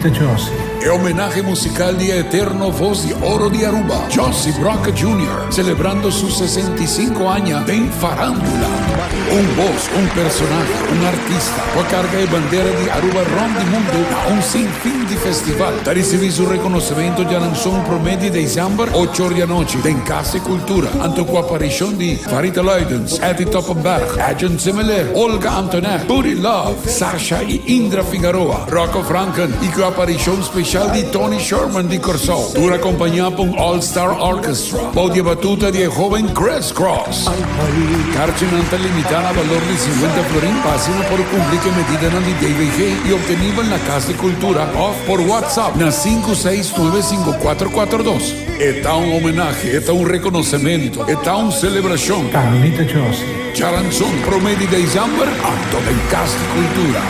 Carmelita Josie. E homenahe musical di e eterno voz di oro di Aruba, Josie Broca Junior, celebrando su 65 aña den farandula. Un voz, un personahe, un artista cu a carga e bandera di Aruba rond di mundo na un sinfin di festival, ta ricibi su reconocimento djaranson prome di december, ocho or di anochi, den Cas di Cultura, anto cu aparicion di Farita Luidens, Eddie Toppenberg, Edjean Semeleer, Olga Antonet, Buddy Love, Sasha y Indra Figaroa, Rocco Franken y cu aparicion special di Tony Sherman di Corsou, tur acompaña pa un All Star Orchestra bou di e batuta di e hoben Chris Cross. Karchinan ta limita na balor di 50 florin pa asina por cumpli cu e medidanan di DVG y obtenibel na Cas di Cultura of por WhatsApp na 5695442. E ta un homenahe, e ta un reconocemento, e ta un celebracion. Carmelita Josie. Djaranson prome di december, anto den Cas di Cultura.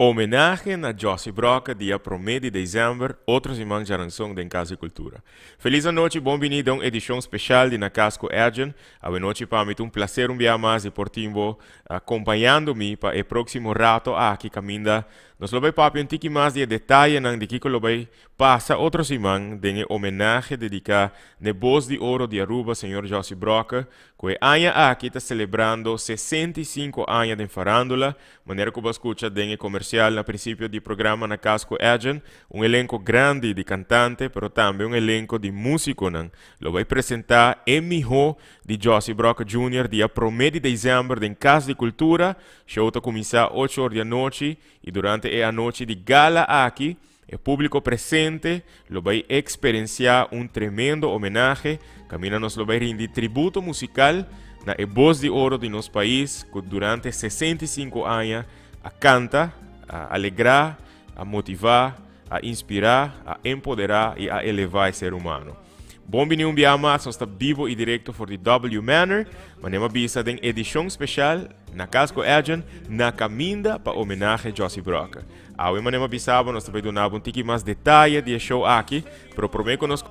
Homenahe na Jossy Broca dia prome di december, otro siman djaranson den Cas di Cultura. Feliz anochi, bon bini den un edicion special di Na Cas cu Edjean. Awe nochi pa mi ta un placer un bia mas di por tin bo acompañando mi pa e proximo rato aki caminda nos lo bay papia un tiki mas di e detayenan di kico lo bay pasa otro siman den e homenahe dedica n'e Bos di Oro di Aruba, señor Jossy Broca, cu e aña aki ta celebrando 65 aña den farandula. Manera cu bo a scucha den e comercial na principio di programa Na Cas cu Edjean, un elenco grandi di cantante, pero tambe un elenco di musiconan lo bay presenta e miho di Jossy Broca Junior dia prome di december den Cas di Cultura. Show ta cuminsa ocho or di anochi y durante e anochi di gala aki, E públiko presente lo bai eksperensiá un tremendo homenahe kaminda nos lo bai rindi tributo musikal na e bos di oro di nos pais ku durante 65 aña a kanta, a alegrá, a motivá, a inspirá, a empoderá i a elevá e ser humano. Bon bini un bia mas, nos ta bibo i direkto for di W Manor, manera mi a bisa den edishon speshal na Cas ku Edjean, na kaminda pa homenahe Jossy Brokke. Awe manera mi a bisa bo, nos ta bai duna bo un tiki mas detaye di e show aki, pero prome ku nos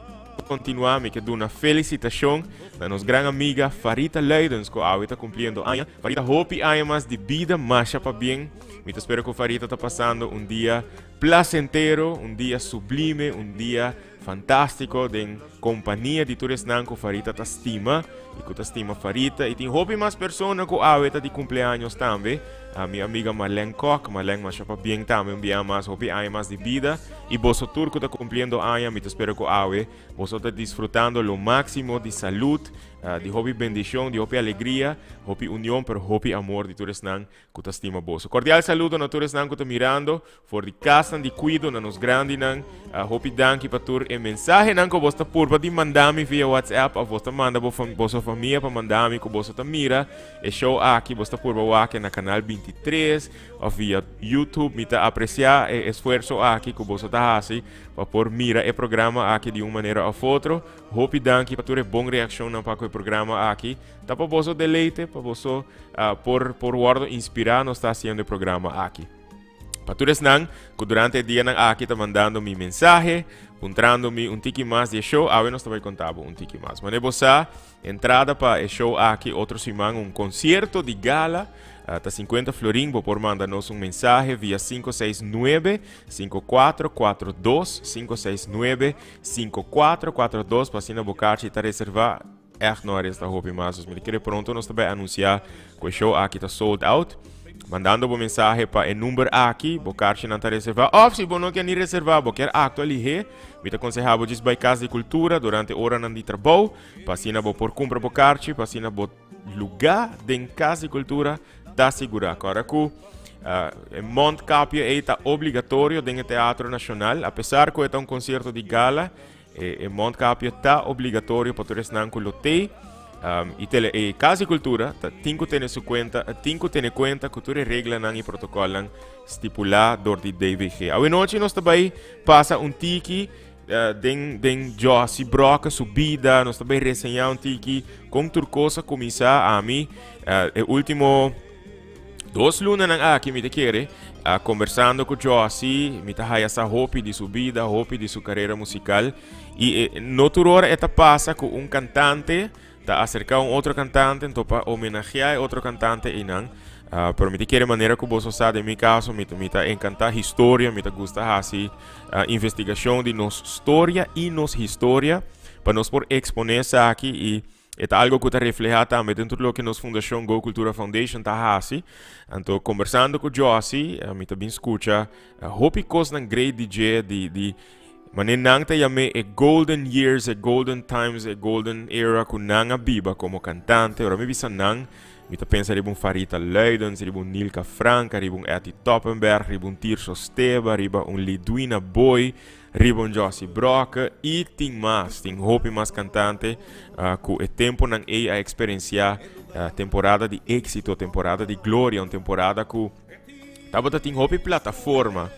kontinuá mi ke duna felisitashon na nos gran amiga Farita Luidens ku awe ta kumpliendo aña. Farita hopi aña mas di bida, masha pabien. Mi ta spera ku Farita ta pasando un dia plasentero, un dia sublime, un dia fantástiko den kompania di tur esnan ku Farita ta stima i ku ta stima Farita. I tin hopi mas persona ku awe ta di kumpleaños tambe. A mi amiga Marlene Kok, Marlene masha pabien tambe un bia mas, hopi aña mas di bida. I boso tur ku ta kumpliendo aña, mi ta spera ku awe boso ta disfrutando lo máksimo di salud, di hopi bendishon, di hopi alegria, hopi union, pero hopi amor di tur esnan ku ta stima boso. Kordial saludo na tur esnan ku ta mirando for di kasnan di kuido na nos grandinan. Hopi danki pa tur e mensahenan ku bos ta purba di manda mi via WhatsApp of bos ta manda bo boso famia pa manda mi ku boso ta mira e show aki. Bos ta purba wak na kanal 23 of via YouTube. Mi ta apresiá e esfuerso aki ku boso ta hasi pa por mira e programa aki di un manera of otro. Hopi danki pa tur e bon reakshonnan pa ku e programa aki. Ta pa boso deleite, pa boso por por wordo inspirá nos ta hasiendo e programa aki. Pa tur esnan ku durante e dianan aki ta mandando mi mensahe, puntrando mi un tiki mas di e show, awe nos ta bai konta bo un tiki mas. Mane bo sa, entrada pa e show aki otro siman un konsierto di gala ta 50 florin. Bo por manda nos un mensahe via 569 5442 569 5442 pa asina bo karchi ta reservá. Echt no a resta hopi mas. Dus mi ta kere pronto nos ta bai anuncia cu e show aki ta sold out. Mandando bo mensahe pa e number aki, bo karchinan ta reserva. Of si bo no kier ni reserva, bo kier actua lihe, mi ta conseha bo djis bai Cas di Cultura durante oranan di trabou, pa asina bo por cumpra bo karchi, pa asina bo luga den Cas di Cultura ta sigura. Kora cu e mondkapje ei ta obligatorio den e Teatro Nacional, apesar cu e ta un concierto di gala, E, e mondkapje ta obligatorio pa tur esnan ku lo tei. Um, i tele, e Kas di Kultura ta tin ku tene su kuenta, tin ku tene kuenta ku tur e reglanan i protokolnan stipulá dor di DVG. Awe nochi nos ta bai pasa un tiki uh, den, den Jossy Brokke su bida, nos ta bai reseñá un tiki kon tur kos a kuminsá. Ami, uh, e último. 2 lunanan aki, mi ta kere, conversando cu Jossy, mi ta haya sa hopi di su bida, hopi di su carera musical. Y no tur ora e ta pasa cu un cantante ta acerca un otro cantante, anto pa homenagea otro cantante y nan. Pero mi ta kere, manera cu bo sa, den mi caso, mi ta encanta historia, mi ta gusta haci investigacion di nos storia y nos historia, pa nos por expone aki y e ta algo cu ta refleha tambe den loke nos fundacion Go Cultura Foundation ta hasi. Anto, conversando cu Jossy, mi tambe scucha hopi cosnan great DJ di manera nan ta yam'e e golden years, e golden times, e golden era cu nan a biba como cantante. Ora mi bisa nan, mi ta pensa riba un Farita Luidens, riba un Nilka Franca, riba un Etty Toppenberg, riba un Tirso Steba, riba un Lidwina Boy, riba un Jossy Brock y tin mas, tin hopi mas cantante cu e temponan ey a experiencia temporada di exito, temporada di gloria, un temporada cu tabata tin hopi plataforma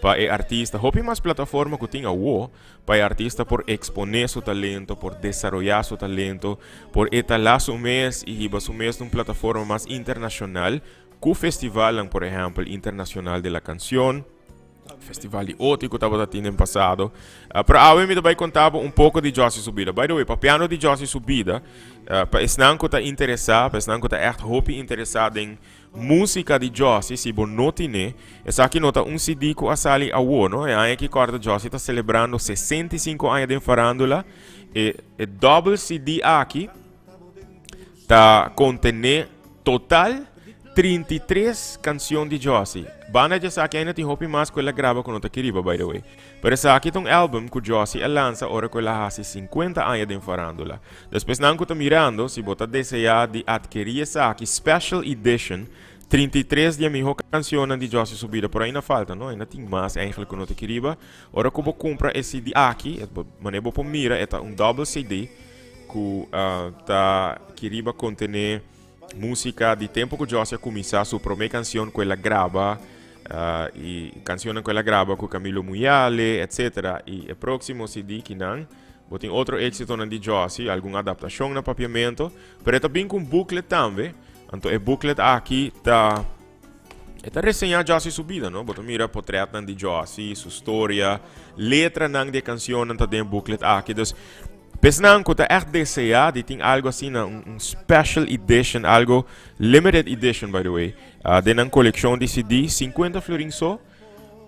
pa e artista, hopi mas plataforma cu tin awo, pa e artista por expone su talento, por desaroya su talento, por etala su mes y hiba su mes un plataforma mas internacional, cu festival, por ehempel, Internacional de la Canción, Festival di Oti cu tabata tin den pasado. Pero awe mi bay conta un poco di Jossy su bida. By the way, papiando di Jossy su bida, pa esnan cu ta interesa, pa esnan cu ta echt hopi interesa den musica di Jossy, si bo no tin, esaki no ta un CD cu a sali awo, no? E aña aki corda Jossy ta celebrando 65 aña di farandula. E double CD aki ta contene total 33 cancion di Jossy. Banda di esaki ainda tin hopi mas cu el a graba cu no ta aki riba, by the way. Pero esaki ta un album cu Jossy a lansa ora cu el a hasi 50 aña di farandula. Despues nan cu ta mirando, si bo ta desea di adkeri esaki special edition, 33 di miho cancion di Jossy su bida, pero ainda falta, no? Ainda tin mas eigenlijk cu no ta aki riba. Ora cu bo cumpra e CD aki, manera bo por mira, e ta un double CD cu ta aki riba contene musica di tempo cu Jossy a cuminsa, su prome cancion cu el a graba y cancion cu el a graba cu Camilo Muyale, etc. Y e proximo CD cu nan, bo tin otro exito di Jossy, algun adaptacion na papiamento, pero tambe cu un booklet tambe. Anto, e booklet aki ta reseña Jossy su bida, no? Bo ta mira portret di Jossy, su historia, letra di cancion ta den booklet aki. Dus, pa esnan cu ta echt desea di tin algo asina, un special edition, algo limited edition, by the way, den un coleccion di CD, 50 florin so,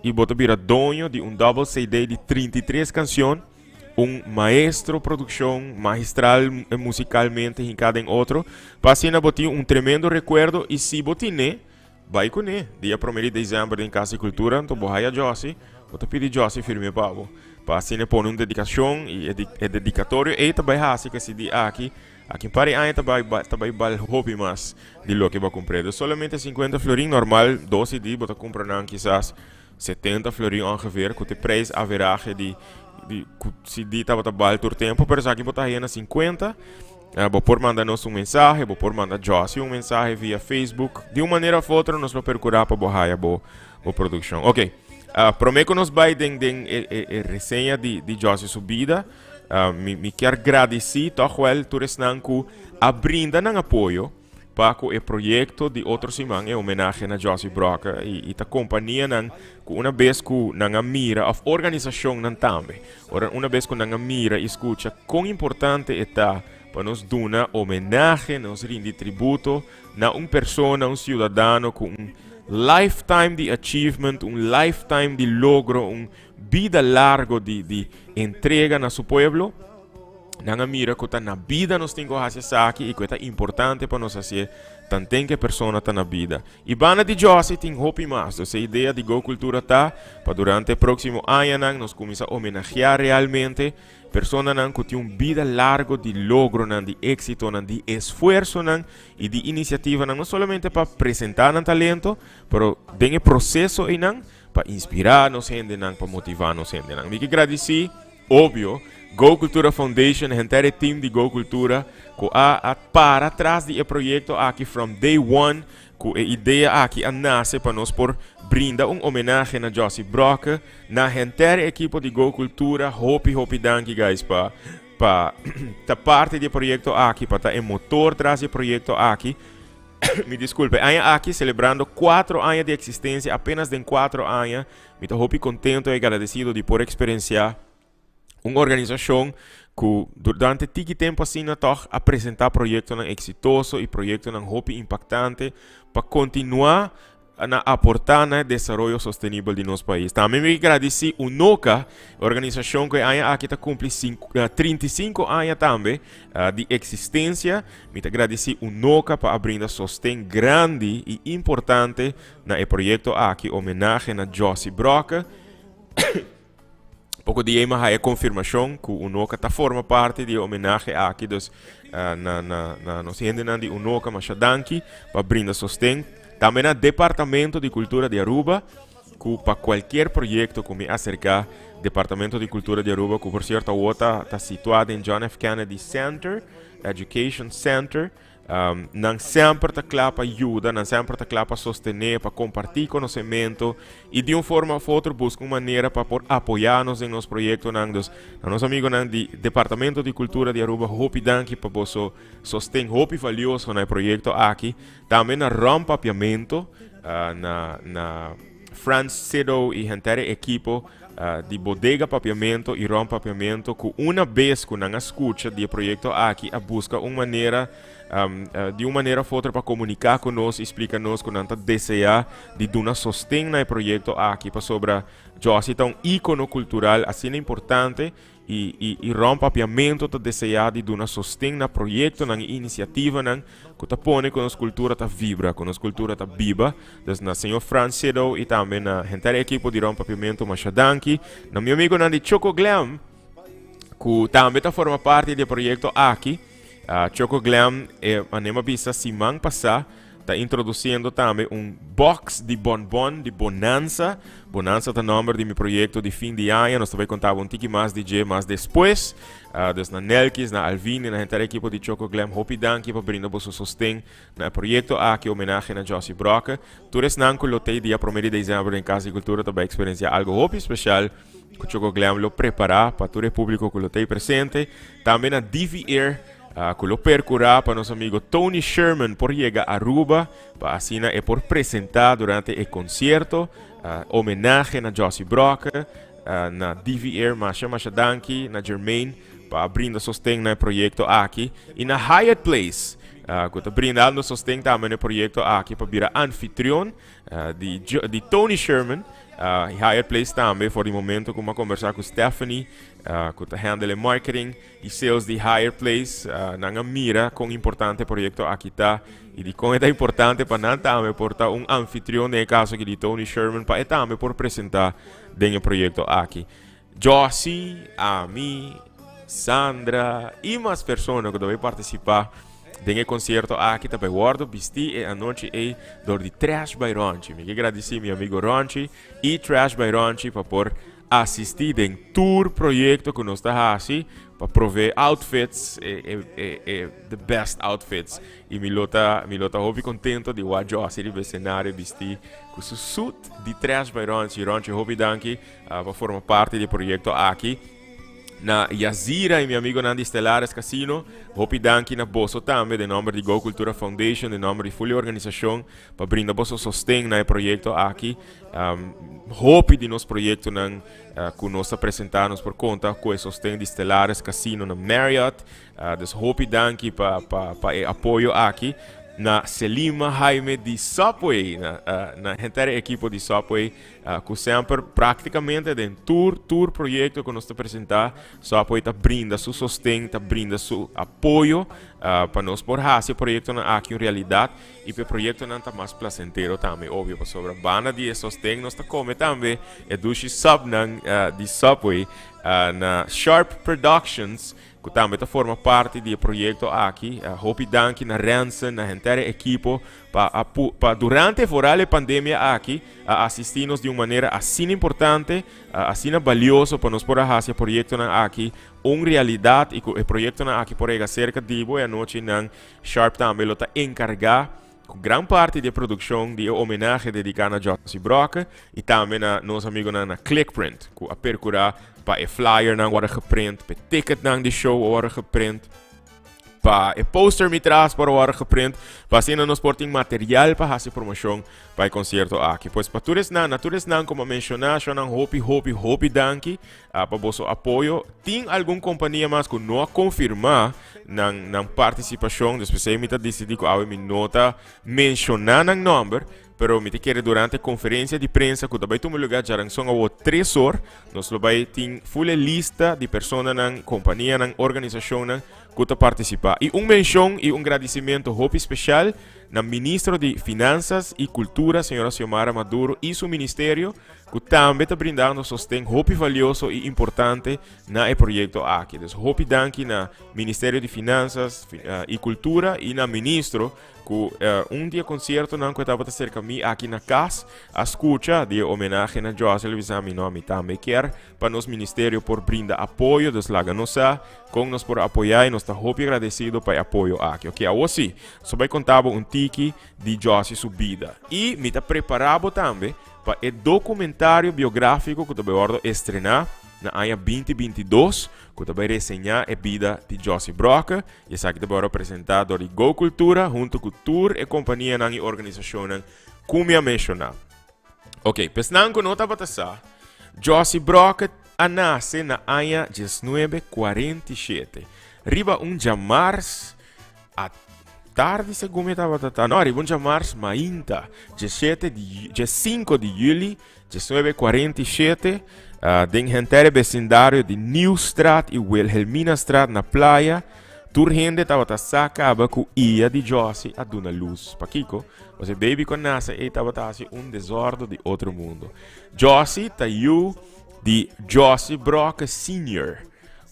y bo ta bira doño di un double CD di 33 cancion, un maestro produccion magistral musicalmente hinca den otro, pa asina bo tin un tremendo recuerdo y si bo tin, bay cune, dia 1 di december den Cas di Cultura, anto bo haya Jossy, bo ta pidi Jossy firma pa bo. Pa asina pone un dedicacion y e dedicatorio ey ta bay hasi cu CD aki, aki un par di aña ta bay bal hopi mas di loke bo a cumpra. Solamente 50 florin, normal, 2 CD, bo ta cumpra nan kisas 70 florin ongeveer, cu e prijs average di CD tabata bal tur tempo, pero aki bo ta na 50. Bo por manda nos un mensahe, bo por manda Jossy un mensahe via Facebook. Di un manera of otro nos lo percura pa bo haya bo produccion. Ok, prome cu nos bay den e reseña di Jossy su bida, mi kier gradici toch wel tur esnan cu a brinda nan apoyo pa cu e proyecto di otro siman, e homenahe na Jossy Brock y ta compania nan cu una bes cu nan a mira of organisacion nan tambe. Ora una bes cu nan a mira y scucha con importante ta pa nos duna homenahe, nos rindi tributo na un persona, un ciudadano cu un lifetime di achievement, un lifetime di logro, un bida largo di entrega na su pueblo. Nan a mira cu ta na bida nos tin cu haci esaki y cu ta importante pa nos haci tanten cu e persona ta na bida. Y banda di Jossy tin hopi mas. E idea di Go Cultura ta pa durante e proximo aña nos cuminsa homenagea realmente persona nan cu tin un bida largo di logro nan, di exito nan, di esfuerso nan y di iniciativa nan, no solamente pa presenta nan talento, pero den e proceso ey nan pa inspira nos hende nan, pa motiva nos hende nan. Mi kier gradici, obvio, Go Cultura Foundation, henter team di Go Cultura, cu a para tras di e proyecto aki from day one, cu e idea aki a nace pa nos por brinda un homenahe na Jossy Brock, na henter ekipo di Go Cultura. Hopi, hopi danki, guys, pa ta parti di e proyecto aki, pa ta e motor tras di e proyecto aki. Mi disculpe, aña aki celebrando 4 aña di existencia, apenas den 4 aña, mi ta hopi contento y agradecido di por experiencia un organisacion cu durante tiki tempo asina toch a presenta proyectonan exitoso y proyectonan hopi impactante pa continua na aporta na e desaroyo sostenibel di nos pais. Tambe mi gradici UNOCA, organisacion cu e aña aki ta cumpli 35 aña tambe di existencia. Mi ta gradici UNOCA pa a brinda sosten grandi y importante na e proyecto aki, homenahe na Jossy Brokke. Poco dia mi haya confirmacion cu UNOCA ta forma parti di e homenahe aki, dus na, na, na nos hendenan di UNOCA masha danki pa brinda sosten. Tambe na Departamento di Cultura di Aruba, cu pa cualkier proyecto cu mi acerca Departamento di Cultura di Aruba, cu por cierto awo ta, ta situa den John F. Kennedy Center, Education Center, Nan semper ta kla pa yuda, nan semper ta kla pa sostené, pa kompartí konosementu i di un forma òf otro buska un manera pa por apoyá nos den nos proyektonan. Dus, na nos amigonan di Departamento di Kultura di Aruba, hopi danki pa boso sosten hopi valioso na e proyekto aki. Tambe na Ron Papiamento, na na Frans Sido i henter e ekipo di Bodega Papiamento i Ron Papiamento ku una bes ku nan a skucha di e proyekto aki a buska un manera di un manera of otro pa komuniká ku nos i splika nos ku nan ta deseá di duna sosten na e proyekto aki pasobra Jossy ta un íkono kultural asina importante I i i Ron Papiamento ta deseá di duna sosten na proyektonan i inisiativanan ku ta pone ku nos kultura ta vibra, ku nos kultura ta biba. Dus na señor Frans Sido i tambe na henter e ekipo di Ron Papiamento masha danki. Na mi amigonan di Choco Glam ku tambe ta forma parti di e proyekto aki. Choco Glam e manera mi a bisa siman pasá Ta introduciendo tambe un box di bonbon di Bonanza. Bonanza ta nomber di mi proyecto di fin di aña. Nos ta bay conta bo un tiki mas di dje mas despues. Dus na Nelkis, na Alvin y na henter ekipo di Choco Glam hopi danki pa brinda boso sosten na e proyecto aki, homenahe na Jossy Brokke. Tur esnan cu lo tey dia prome di december den Cas di Cultura ta bay experiencia algo hopi special cu Choco Glam lo prepara pa tur e publico cu lo tey presente. Tambe na DV Air. Cu lo percura pa nos amigo Tony Sherman por yega Aruba pa asina e por presenta durante e concierto homenahe na Jossy Brokke na DV Air. Masha masha danki na Jermaine pa a brinda sosten na e proyecto aki y na Hyatt Place cu ta brindando sosten tambe na e proyecto aki pa bira anfitrion di di Tony Sherman. Hyatt Place tambe for di momento cu mi a conversa cu Stephanie cu ta handle e marketing E sales di Higher Place, nan a mira kon importante e proyekto aki ta i dikon e ta importante pa nan tambe por ta un anfitrion den e kaso aki di Tony Sherman pa e tambe por presenta den e proyekto aki. Jossy, ami, Sandra i mas persona ku ta bai partisipá den e konsierto aki ta bai wòrdu bistí e anochi ei dor di Trash by Ronchi. Mi ke gradisí mi amigo Ronchi i Trash by Ronchi pa por Asistí den tur proyekto ku nos ta hasi pa provee outfits, e e e e the best outfits. I mi lo ta mi lo ta hopi kontento di wak Jossy riba e senario bistí ku su suit di Trash by Ronchi. Ronchi hopi danki pa forma parti di e proyekto aki. Na Yazira y mi amigonan di Stellares Casino, hopi danki na boso tambe den nomber di Go Cultura Foundation, den nomber di ful e organisacion pa brinda boso sosten na e proyecto aki. Hopi di nos proyectonan cu nos ta presenta nos por conta cu e sosten di Stellares Casino na Marriott. Dus hopi danki pa pa pa e apoyo aki. Na Selima Jaime di Subway, na na henter e ekipo di Subway Cu semper practicamente den tur tur proyecto cu nos ta presenta, Subway ta brinda su sosten, ta brinda su apoyo pa nos por haci e proyectonan aki un realidad y pa e proyectonan ta mas placentero tambe, obvio, pasobra banda di e sosten nos ta come tambe e dushi subnan di Subway na Sharp Productions. Cu tambe ta forma parti di e proyecto aki. Hopi danki na Rensen, na henter e ekipo pa a pa durante e foral e pandemia aki a asisti nos di un manera asina importante, asina balioso pa nos por a haci e proyectonan aki un realidad y cu e proyectonan aki por yega cerca di bo. E anochinan Sharp tambe lo ta encarga cu gran parti di e produccion di e homenahe dedica na Jossy Brokke y tambe na nos amigonan na Clickprint cu a percura pa e flyernan worde geprint, pa e ticketnan di show a worde geprint. Pa e poster mi tras por wòrdu geprint, pa asina nos por tin material pa hasi promoshon pa e konsierto aki. Pues pa tur esnan, na tur esnan ku mi a menshoná, shownan hopi, hopi, hopi danki pa boso apoyo. Tin algun kompania mas ku no a konfirmá nan nan partisipashon, dus p'esei mi ta disidí ku awe mi no ta menshoná nan nòmber, Pero mi ta kere durante conferencia di prensa cu ta bay tuma lugar djaranson awo 3 or, nos lo bay tin full e lista di personanan, companianan, organisacionnan cu ta participa. Y un mencion y un gradicimento hopi special na Ministro di Finanzas y Cultura, señora Xiomara Maduro y su ministerio, cu tambe ta brindando sosten hopi valioso y importante na e proyecto aki. Dus hopi danki na Ministerio di Finanzas y Cultura y na Ministro Ku un di e konsiertonan ku e tabata serka mi aki na kas a skucha di e homenahe na Jossy el a bisa mi, no, mi tambe kier pa nos ministerio por brinda apoyo, dus laga nos sa kon nos por apoyá i nos ta hopi agradesido pa e apoyo aki. Oke, awor sí, so bai konta bo un tiki di Jossy su bida. I mi ta prepará bo tambe pa e dokumentario biográfiko ku ta bai wòrdu estrená na aña 2022 ku ta bai reseñá e bida di Jossy Brokke. I esaki ta wòrdu presentá dor di Go Cultura huntu ku tur e kompanianan i organisashonnan ku mi a menshoná. Ok, pa esnan ku no tabata sa, Jossy Brokke a nase na aña 1947, riba un djamars a tardi segun mi tabata ta, no, riba un djamars mainta, 17 di, 15 di juli 1947, den henter e besindario di Nieuwstraat i Wilhelminastraat na Playa, tur hende tabata sa kaba ku ia di Jossy a duna lus. Pakiko? Pasobra e baby ku a nase ei tabata hasi un desordo di otro mundo. Jossy ta yu di Jossy Brokke Senior,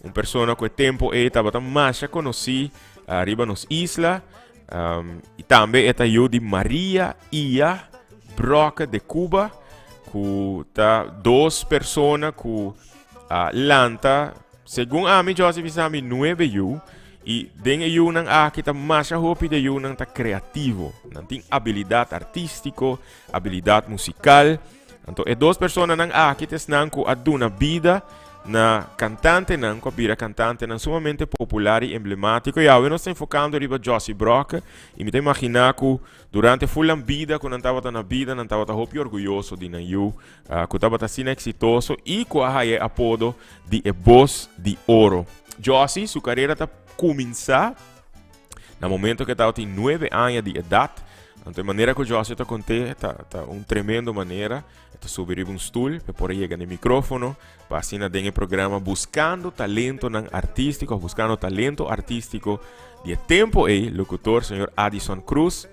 un persona ku e tempu ei tabata masha konosí riba nos isla. I tambe e ta yu di Maria Ia Brokke de Cuba, ku ta dos persona ku a lanta, segun ami Josie bisa mi, nuebe yu. I den e yunan aki ta masha hopi de yunan ta kreativo. Nan tin abilidat artístiko, abilidat musikal. Anto e dos personanan aki ta esnan ku a duna bida na kantantenan ku a bira kantantenan sumamente popular i emblemátiko. I awe nos ta enfokando riba Jossy Brokke i mi ta imaginá ku durante ful nan bida ku nan tabata na bida nan tabata hopi orguyoso di nan yu ku tabata asina eksitoso i ku a haya e apodo di e bos di oro. Jossy su karera ta kuminsá Na momento ku e tabatin nuebe aña di edat, anto e manera ku Joshua ta kont'é ta ta un tremendo manera. E ta subi riba un stul pa e por a yega na e mikrófono pa asina den e programa Buskando Talentonan Artístiko òf Buskando Talento Artístiko di e tempu ei, lokutor señor Addison Cruz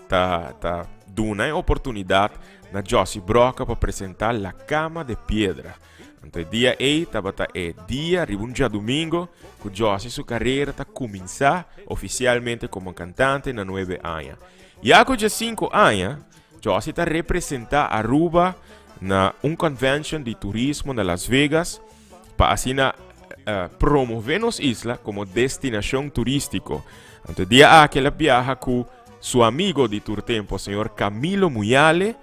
ta ta duna e oportunidat na Jossy Broca pa presentá La Cama de Piedra. Anto e dia ei tabata e dia riba un djadumingo ku Jossy su karera ta kuminsá ofisialmente komo kantante na nuebe aña. Ya ku djesinku aña, Jossy ta representá Aruba na un convention di turismo na Las Vegas pa asina promové nos isla komo destinashon turístiko. Anto e dia aki el a biaha ku su amigo di tur tempo, señor Camilo Muyale,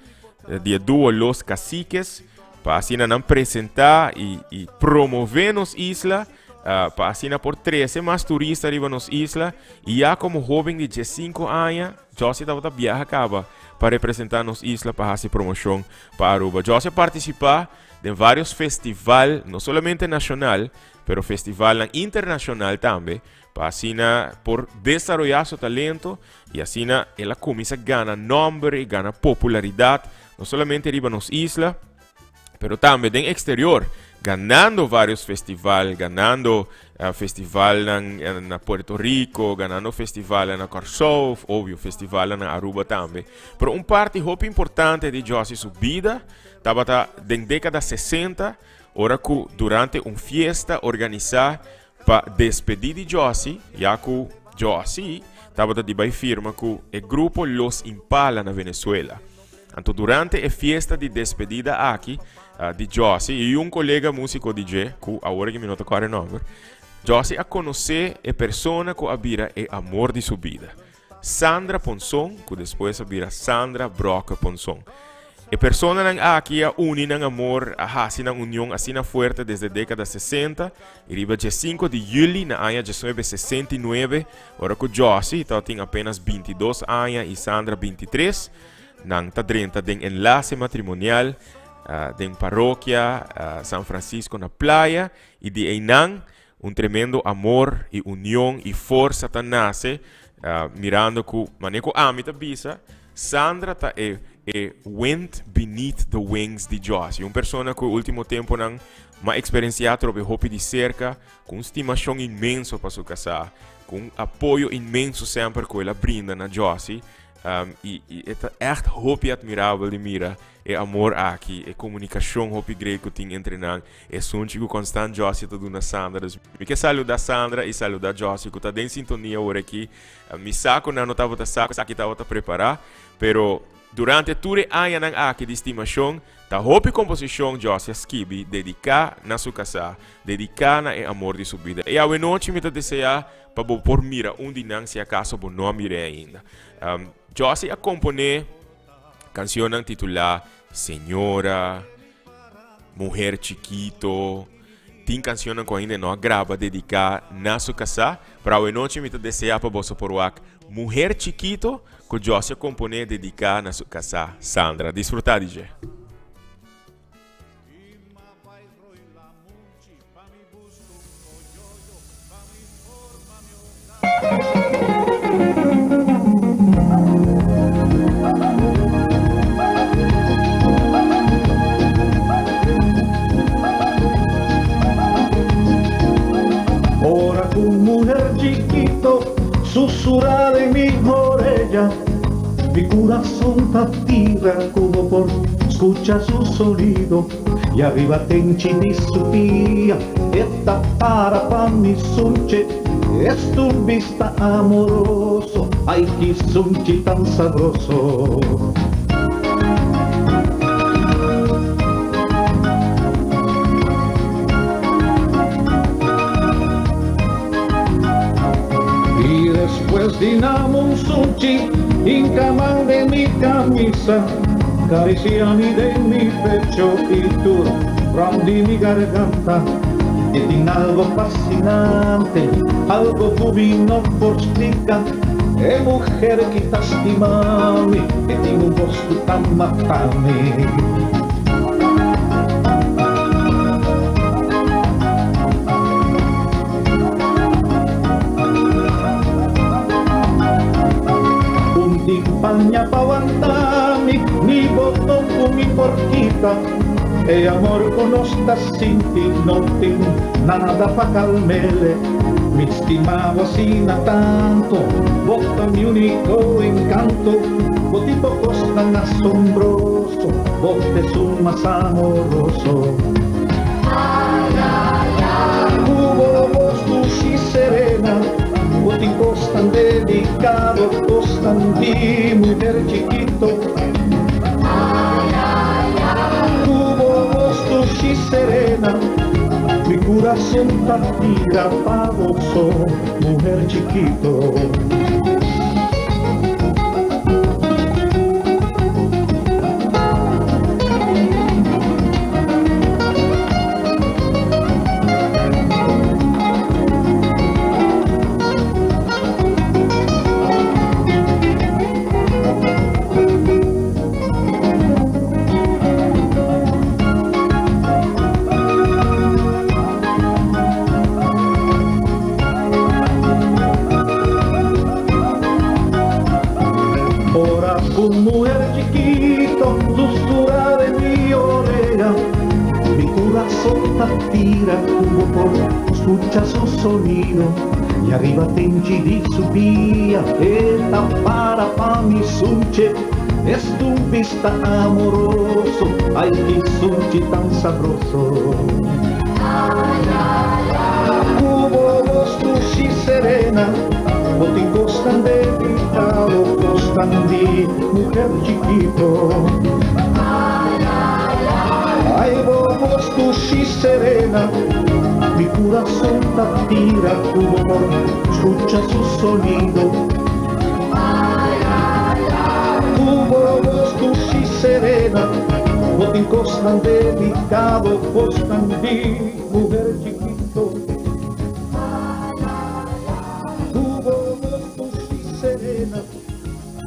di e duo Los Caciques, Pa asina nan presentá i i promové nos isla, pa asina por trese mas turista riba nos isla. I ya komo hóben di diesinku aña, Jossy tabata biaha kaba pa representá nos isla pa hasi promoshon pa Aruba. Jossy a partisipá den vários festival, no solamente nashonal, pero festivalnan internashonal tambe, pa asina por desaroyá su talento i asina el a kuminsá gana nòmber i gana popularidat no solamente riba nos isla, pero tambe den exterior, ganando varios festival, ganando uh, festivalnan eh, na Puerto Rico, ganando festivalnan na Kòrsou, obvio, festivalnan na Aruba tambe. Pero un parti hopi importante di Jossy su bida tabata den década 60, ora ku durante un fiesta organisá Pa despedí di Jossy, ya ku Jossy tabata di bai firma ku e grupo Los Impala na Venezuela. Anto durante e fiesta di despedida aki di Jossy i un kolega músiko di dje, ku awor aki mi no ta kòrda e nòmber, Jossy a konosé e persona ku a bira e amor di su bida, Sandra Ponson, ku despues a bira Sandra Brokke Ponson. E personanan aki a uni nan amor, a hasi nan union asina fuerte desde dékada 60 i riba 15 di yüli na aña 1969, ora ku Jossy tabatin apenas 22 aña i Sandra 23, nan ta drenta den enlase matrimonial den parokia San Francisco na Playa i di einan un tremendo amor i union i forsa ta nase, mirando ku manera ku ami ta bisa, Sandra ta e e wind beneath the wings di Jossy, un persona ku e ultimo temponan m'a eksperensiá trobe hopi di serka, ku un stimashon inmenso pa su kasá, ku un apoyo inmenso semper ku el a brinda na Jossy. I e ta ègt hopi atmirabel di mira e amor aki, e komunikashon hopi great ku tin entre nan, e sunchi ku konstant Jossy ta duna Sandra. Dus mi ke saluda Sandra i saluda Jossy ku ta den sintonia ora aki. Mi sa ku nan no tabata sa ku esaki tabata prepará, pero durante tur e añanan aki di stimashon, ta hopi komposishon Jossy a skibi dediká na su kasá, dediká na e amor di su bida. I awenochi mi ta deseá pa bo por mira un di nan si akaso bo no a mir'é ainda. Jossy a komponé kanshonnan titulá Señora, Muher Chiquito, tin kanshonnan ku ainda e no a graba dediká na su kasá, pero awenochi mi ta deseá pa boso por wak Muher Chiquito ku Jossy a komponé dediká na su kasá Sandra. Disfrutá di dje. Ora cu un muher chiquito susurra den mi oreya, mi curazon ta tira como por scucha su sonido. Y ariba tenchi di su pia e ta para pa mi sunche. Es un bista amoroso, ay ki sunchi tan sabroso. Y despues di nam un sunchi hinca man den mi camisa. Caricia mi den mi pecho y tur rond di mi garganta. E tin algo fascinante, algo cu mi no por splica. E muher ki ta stima mi, e tin un voz cu ta mata mi. Un tin paña pa wanta mi, ni boton ku mi por kita. E amor ku nos ta sinti no tin nada pa kalmele. Mi stima bo asina tanto, bo ta mi uniko enkanto. Bo tin bo kosnan asombroso, bo ta esun mas amoroso. Ku bo bos dushi serena, bo tin kosnan delikado, kosnan di muher chikito. Ku bo bos dushi serena, mi kurason ta tira pa bo so, muher chikito. Ora cu muher chikito susurra den mi orea, mi curazon ta tira cu bo por scucha su sonido. Y ariba tenchi di su pia e ta para pa mi sunche. Es un bista amoroso, ay ki sunchi tan sabroso. Cu bo voz dushi serena, bo tin cosnan delicado, cosnan di muher chikito. Ay bo voz dushi serena, mi curazon ta tira cu bo por scucha su sonido. Cu bo voz dushi serena. Cosnan delicado, cosnan di muher chikito. Cu bo voz dushi serena,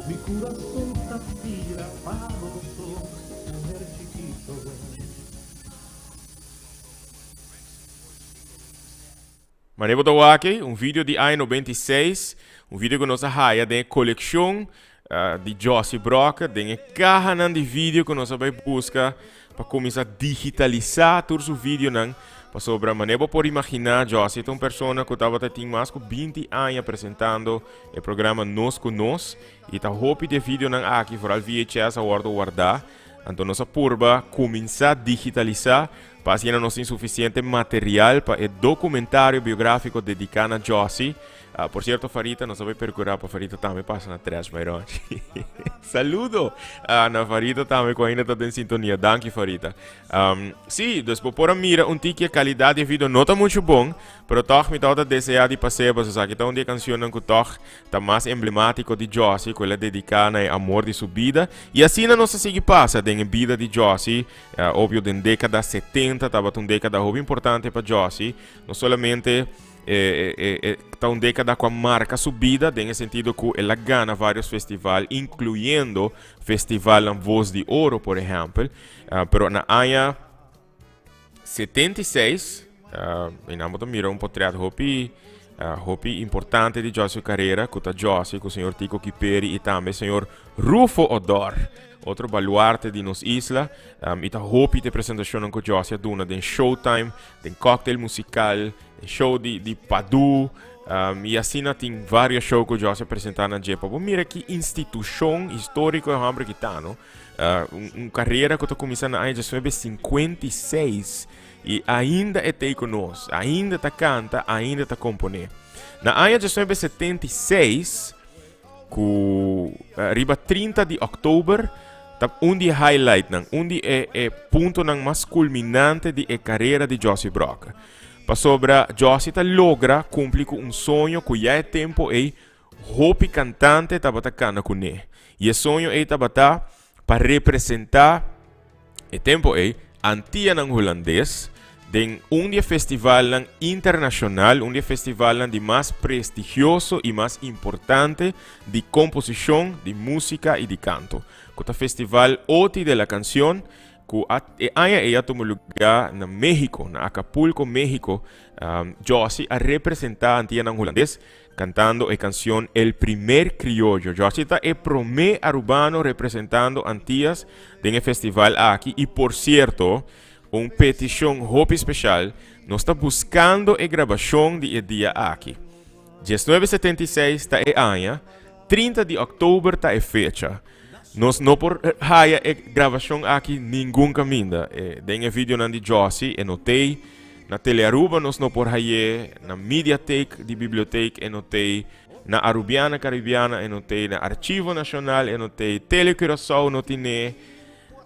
mi curason ta tira pa bo so, muher chikito. Manera bo ta wak ei, un video di aña 96, un video ku nos a haya den e kolekshon di Jossy Brokke, den e kahanan di video ku nos a bai buska pa kuminsá digitalisá tur su videonan, pasobra manera bo por imaginá Jossy ta un persona ku tabata tin mas ku 20 aña presentando e programa Nos ku Nos i ta hopi di e videonan aki, foral VHS, a wòrdu wardá. Anto nos a purba kuminsá digitalisá pa asina nos tin sufisiente material pa e documentario biografico dedica na Jossy. Por cierto Farita, nos a bay percura pa Farita tambe pasa na Trash by Ronchi. Saludo na Farita tambe cu ainda ta den sintonia. Danki Farita. Si, dus bo por a mira un tiki e calidad di e video no ta mucho bon, pero toch mi tabata desea di pas'e pasobra esaki ta un di e cancionnan cu toch ta mas emblematico di Jossy cu el a dedica na e amor di su bida. Y asina nos a sigui pasa den e bida di Jossy. Obvio den dékada 70 tabata un dékada hopi importante pa Jossy. No solamente e ta un dékada ku a marka su bida den e sentido ku el a gana varios festival, inkluyendo festivalnan Voz di Oro por ehèmpel. Pero na aña 76, i nan bo ta mira un potret hopi hopi importante di Jossy su karera, ku ta Jossy ku señor Tico Kiperi i tambe señor Rufo Odor, otro baluarte di nos isla. I ta hopi te presentashonnan ku Jossy a duna den Showtime, den Cocktail Musical, den show di di Padu. I asina tin varios show ku Jossy a presenta na dje. Pa bo mira ki institushon historiko e hòmber ki ta, no? Un karera ku ta kuminsá na aña 1956 i ainda e t'ei ku nos, ainda ta kanta, ainda ta komponé. Na aña 1976, ku riba 30 di òktober, ta un di e highlightnan, un di e e puntonan mas kulminante di e karera di Jossy Brokke. Pasobra Jossy ta logra kumpli ku un soño ku ya e tempu ei Hopi kantante tabata kana kuné, i e soño ei tabata pa representá, e tempu ei, Antianan Hulandes den un di e festivalnan internashonal, un di e festivalnan di mas prestigioso i mas importante di komposishon, di músika i di kanto, ku ta Festival Oti de la Canción, ku a e aña ei a tuma lugá na México, na Acapulco, México. Jossy a representá Antianan Hulandes Cantando e cancion El Primer Criollo. Jossy ta e prome Arubano representando Antillas den e festival aki y por cierto, un peticion hopi special, nos ta buscando e grabacion di e dia aki. 1976 ta e aña, 30 di october ta e fecha. Nos no por haya e grabacion aki ningun caminda. Den e videonan di Jossy e no t'ey. Na Telearuba nos no por hay'é, na Mediatheek di Bibliotheek e no t'ey, na Arubiana Caribiana e no t'ey, na Archivo Nacional e no t'ey, Tele Curaçao no tin'é.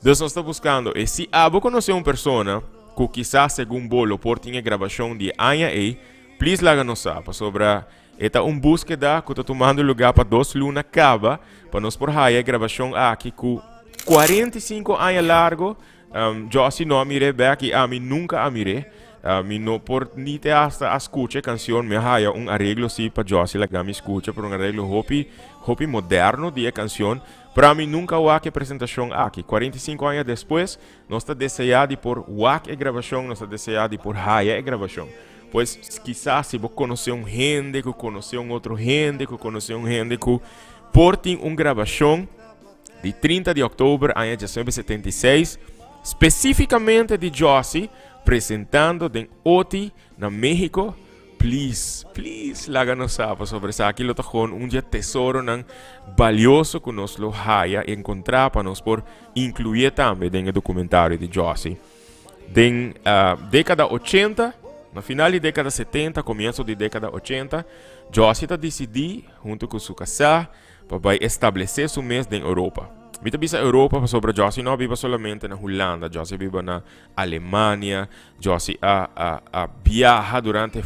Dus nos ta buscando e. Si abo conoce un persona cu kisas segun bo lo por tin e grabacion di e aña ey, please laga nos sa, pasobra e ta un buskeda cu ta tumando lugar pa dos luna caba pa nos por haya e grabacion aki cu 45 aña largo Jossy no a mir'é bek i ami nunka a mir'é. Mi no por ni te hasta a skucha e kansion. Mi a haya un areglo si pa Jossy laga mi skucha, pero un areglo hopi, hopi moderno di e kansion. Pero ami nunka a wak e presentashon aki. 45 aña despues, nos ta deseá di por wak e grabashon, nos ta deseá di por haya e grabashon. Pues, kisas si bo konosé un hende ku konosé un otro hende ku konosé un hende ku por tin un grabashon, Di 30 di oktober aña 1976, spesífikamente di Jossy presentando den Oti na México, please, please laga nos sa pasobra esaki lo ta gewoon un di e tesoronan balioso ku nos lo haya enkontrá pa nos por inkluye tambe den e dokumentario di Jossy. Den dékada 80, na final di dékada 70, komienso di dékada 80, Jossy ta disidí huntu ku su kasá, pa bai establesé su mes den Europa. Mi ta bisa Europa pasobra Jossy no a biba solamente na Hulanda, Jossy a biba na Alemania, Jossy a a a biaha durante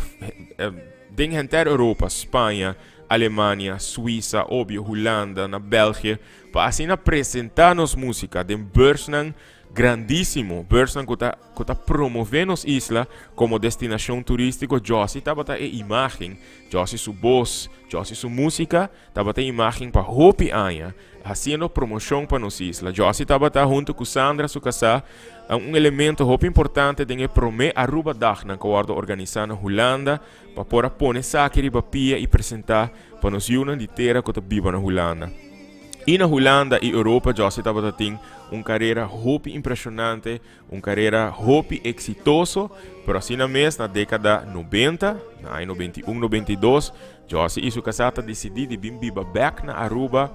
den henter Europa, Spaña, Alemania, Suiza, obvio Hulanda, na België, pa asina presentá nos músika den beursnan. grandísimo, beurs ku ta ku ta promové nos isla komo destinashon turístiko. Jossy tabata e imágen, Jossy su bos, Jossy su músika tabata e imágen pa hopi aña, hasiendo promoshon pa nos isla. Jossy tabata huntu ku Sandra su kasá un elemento hopi importante den e promé Arubadag nan ku a wòrdu organisá na Hulanda pa por a pone esaki riba pia i presentá pa nos yunan di tera ku ta biba na Hulanda. I na Hulanda i Europa Jossy tabata tin un karera hopi impreshonante, un karera hopi eksitoso, pero asina mes na dékada 90, na aña 91, 92, Jossy i su kasá ta disidí di bin biba bèk na Aruba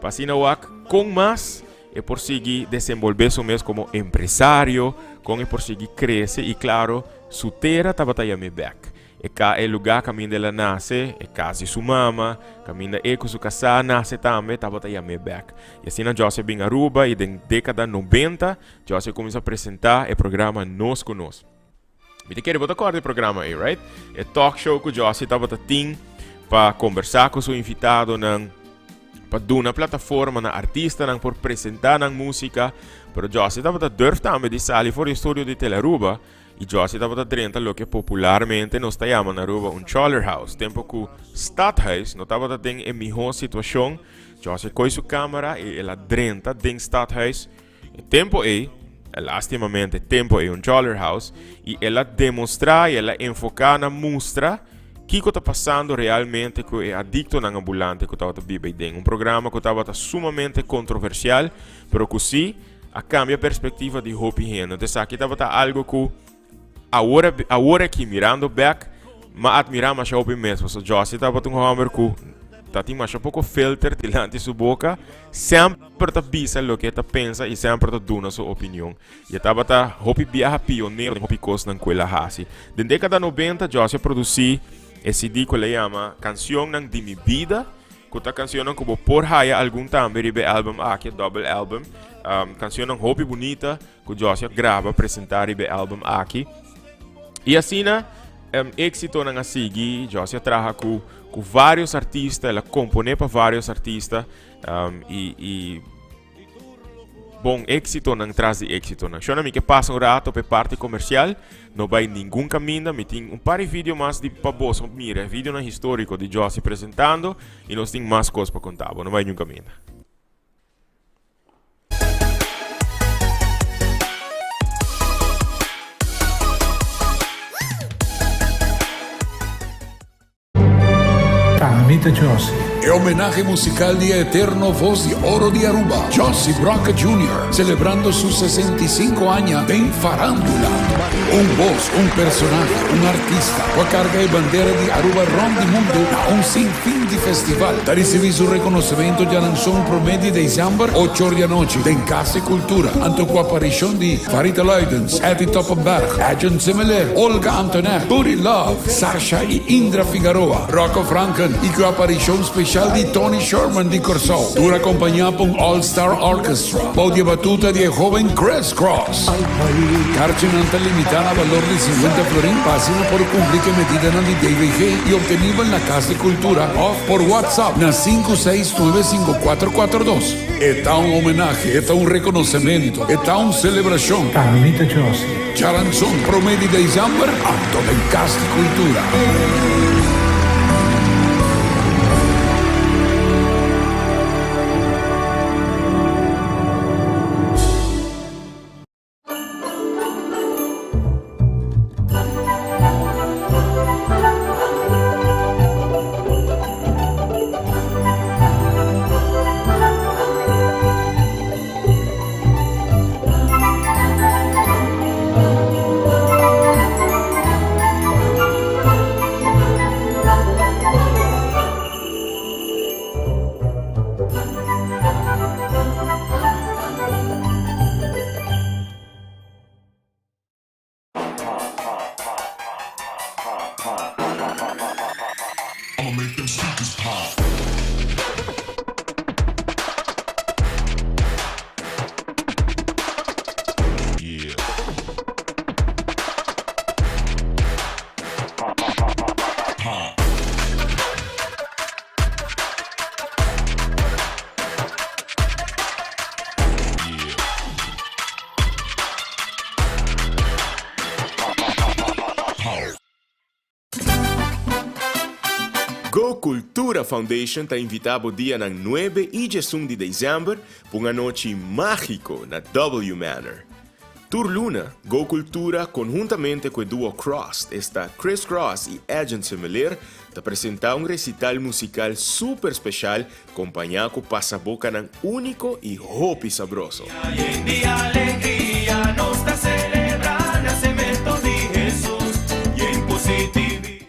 pa asina wak kon mas e por sigui desenbolbé su mes komo empresario, kon e por sigui krese i klaro su tera tabata yam'é bèk. E ka e lugá kaminda el a nase, e kas di su mama, kaminda e ku su kasá a nase tambe, tabata yam'é bèk. I asina Jossy a bin Aruba i den dékada 90 Jossy a kuminsá presentá e programa Nos ku Nos. Mi ta kere bo ta kòrda e programa ei, right? E talk show ku Jossy tabata tin pa kombersá ku su invitadonan, pa duna plataforma na artistanan por presentá nan músika. Pero Jossy tabata durf tambe di sali for di e studio di Telearuba i Jossy tabata drenta loke popularmente nos ta yama na Aruba un choller house. Tempu ku Stadhuis no tabata den e mihó situashon, Jossy a koi su kámara i el a drenta den Stadhuis. E tempo ei, lastimamente tempo ei un Joller House, i el a demostrá i el a enfoká na mustra kiko ta pasando realmente ku e adiktonan ambulante ku tabata biba ei den. Un programa ku tabata sumamente kontroversial, pero ku sí a kambia perspektiva di hopi hende. Entonces esaki tabata algo ku awor, awor aki mirando bek, m'a admirá masha hopi mes, pasobra Jossy tabata un hòmber ku ta tin masha poko filter dilanti su boka, semper ta bisa loke e ta pensa i semper ta duna su opinion. I e tabata hopi biaha pionero den hopi kosnan ku el a hasi. Den dékada 90 Jossy a produsí e CD ku el a yama Kansionnan di mi bida, ku ta kansionnan ku bo por haya algun tambe riba e album aki, e dòbel album. Kansionnan hopi bunita. Ku Jossy a graba presentá riba e album aki. I asina éksitonan a sigui. Jossy a traha ku ku vários artista, el a komponé pa vários artista i i bon éksitonan tras di éksitonan. Shona mi ke pasa un rato pa e parti komersial, no bai ningun kaminda. Mi tin un par di video mas di pa boso mira, videonan históriko di Jossy presentando i nos tin mas kos pa konta bo. No bai ningun kaminda. Ami ta Jossy. E homenahe musical di e eterno voz di oro di Aruba, Jossy Brokke Junior, celebrando su 65 aña den farándula. Un voz, un personahe, un artista cu a carga e bandera di Aruba rond di mundo na un sinfin di festival, ta ricibi su reconocimento djaranson prome di december, ocho or di anochi, den Cas di Cultura, anto cu aparicion di Farita Luidens, Etty Toppenberg, Edjean Semeleer, Olga Antonet, Buddy Love, Sasha y Indra Figaroa, Rocco Franken y cu aparicion special di Tony Sherman di Corsou, tur acompaña pa un All Star Orchestra, bou di e batuta di e hoben Chris Cross. Karchinan ta limitá na balor di 50 florin pa asina por kumpli ku e medidanan di DVG i optenibel na Kas di Kultura òf por WhatsApp na 5695442. E ta un homenahe, e ta un rekonosementu, e ta un selebrashon. Carmelita Josie. Djaranson promé di desèmber, anto den Kas di Kultura. Cultura Foundation ta invita bo dianan nuebe y diesun di december pa un anochi magico na W Manor. Tur luna, Go Cultura conhuntamente cu e duo Crossed, esta Chris Cross y Edjean Semeleer, ta presenta un recital musical super special compaña cu pasabocanan unico y hopi sabroso.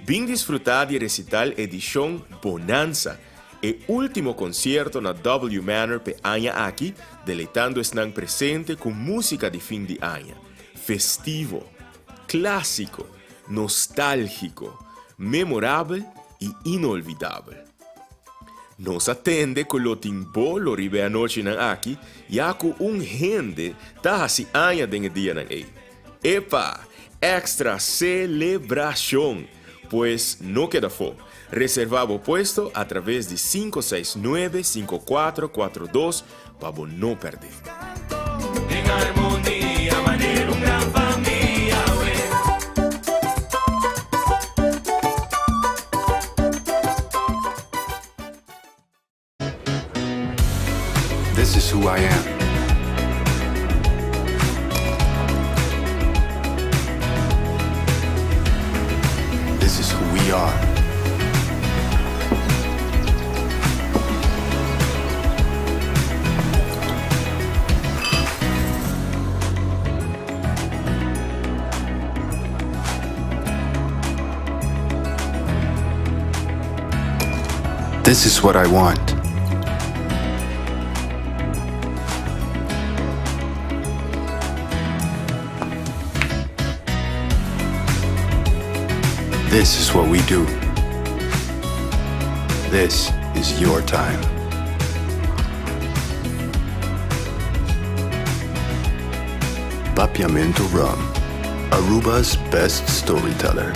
Bin disfruta di e recital edicion Bonanza, e ultimo concierto na W Manor p'e aña aki, deleitando esnan presente cu musica di fin di aña, festivo, clasico, nostalgico, memorabel y inolvidabel. Nos a tende cu lo tin bolo riba e anochinan aki ya cu un hende ta haci aña den e dianan ey. Epa! Extra celebracion! Pues no keda afó. Reserva bo puesto a traves di 569 5442 pa bo no pèrdè. This is who I am. This is who we are. This is what I want. This is what we do. This is your time. Papiamento Rum, Aruba's best storyteller.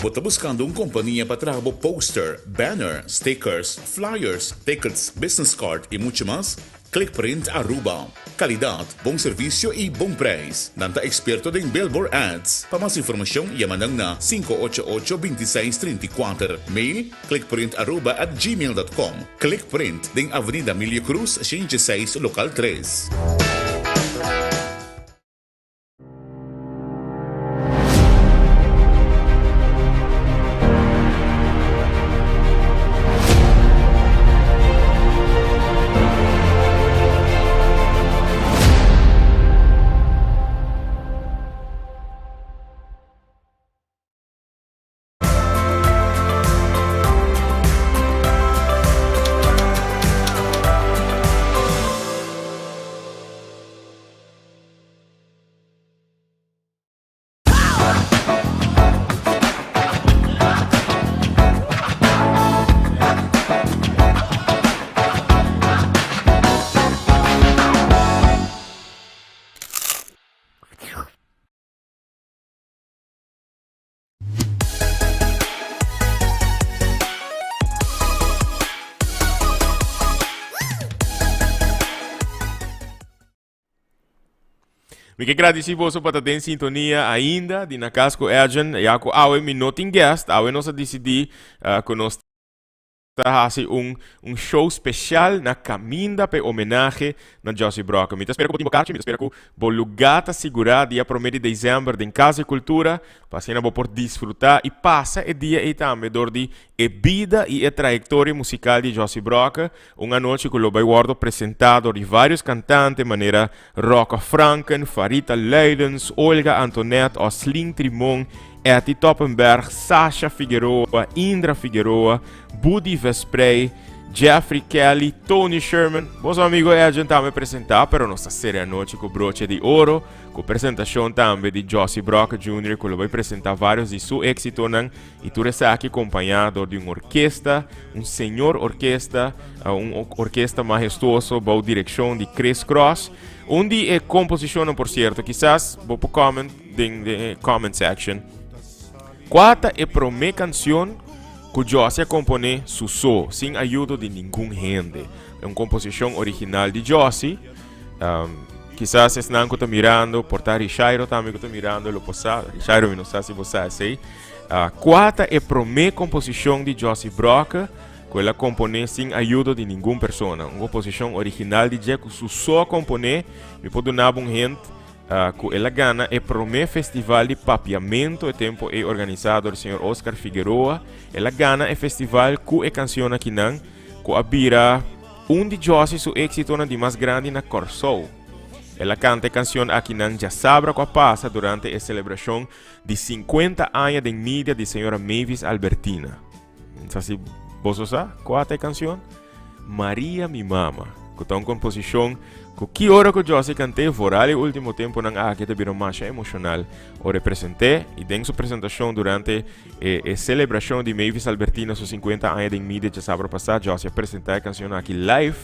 Bo ta buscando un compania pa traha bo poster, banner, stickers, flyers, tickets, business card y mucho mas? Clickprint Aruba. Calidad, bon servicio y bon prijs. Nan ta experto den billboard ads. Pa mas informacion yama nan na 588 26 34. Mail, clickprintaruba@gmail.com. Clickprint den Avenida Emilio Cruz, 106, local 3. Mi ke gradisí boso pa ta den sintonia ainda di Na Cas ku Edjean. Ya ku awe mi no tin guest, awe nos a disidí ku nos ta hasi un un show special na caminda p'e homenahe na Jossy Brokke. Mi ta spera cu bo tin bo carchi, mi ta spera cu bo lugar ta sigura dia prome di december den Casa di Cultura pa asina bo por disfruta y pasa e dia ey tambe dor di e bida y e trayectoria musical di Jossy Brokke. Un anochi cu lo bay wordo presenta dor di varios cantante manera Rocco Franken, Farita Luidens, Olga Antonet, Oslin Trimon, Etty Toppenberg, Sasha Figueroa, Indra Figueroa, Budi Vesprey, Jeffrey Kelly, Tony Sherman. Boso amigo Edjean tambe presenta, pero nos ta sere anochi cu broche di oro, cu presentacion tambe di Jossy Brokke Junior, cu lo bay presenta varios di su exitonan y tur esaki acompaña door di un orkesta, un señor orkesta, un orkesta mahestuoso bou direccion di Chris Cross. Un di e composicionnan, por cierto, kisas bo por comment den e comment section. Kua ta e promé kansion ku Jossy a komponé su so, sin ayudo di ningun hende? E un komposishon original di Jossy. Um, Kisas esnan ku ta mirando, por ta Rishairo tambe ku ta mirando lo por sa. Rishairo mi no sa si bo sa esei. Uh, kua ta e promé komposishon di Josie Brokke ku el a komponé sin ayudo di ningun persona? Un komposishon original di dje ku su so a komponé. Mi por duna bo un hint uh, ku el a gana e promé festival di papiamento e tempo ei organisá dor señor Oscar Figueroa. El a gana e festival ku e kansion akinan ku a bira Un di Josie su éksitonan di mas grandi na Kòrsou. El a kanta e kansion akinan djasabra ku a pasa durante e selebrashon di 50 aña den media di señora Mavis Albertina. Sa si boso sa kua ta e kansion? Maria mi mama, ku ta un komposishon ku ki ora ku Josie kant'é, vooral e último temponan aki ta bira masha emoshonal ora e present'é i den su presentashon durante E e celebracion di Mavis Albertina su 50 aña den media djasabra pasá, Josie a presentá e cancion aki live.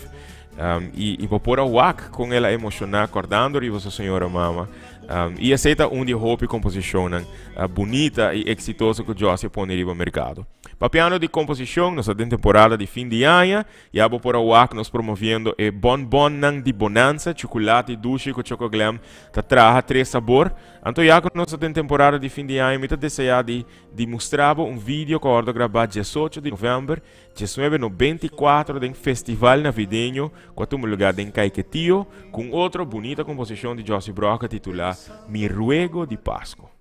Um, y, y bo por a wak con el a emocioná cordando riba su señora mama. Um, y esey ta un di e hopi composicionnan uh, bunita y exitoso cu Josie a pone riba mercado. Papiando di composicion, nos ta den temporada di fin di aña. Ya bo por a wak nos promoviendo e bonbonnan di Bonanza, chocolate dushi cu Choco Glam ta traha tres sabor. Anto ya ku nos ta den temporada di fin di aña mi ta deseá di di mustra bo un video ku a wòrdu grabá diesocho di novèmber 1994 den Festival Navideño ku a tuma lugá den Caiquetio ku un otro bunita komposishon di Jossy Broca titulá Mi Ruego di Pasku.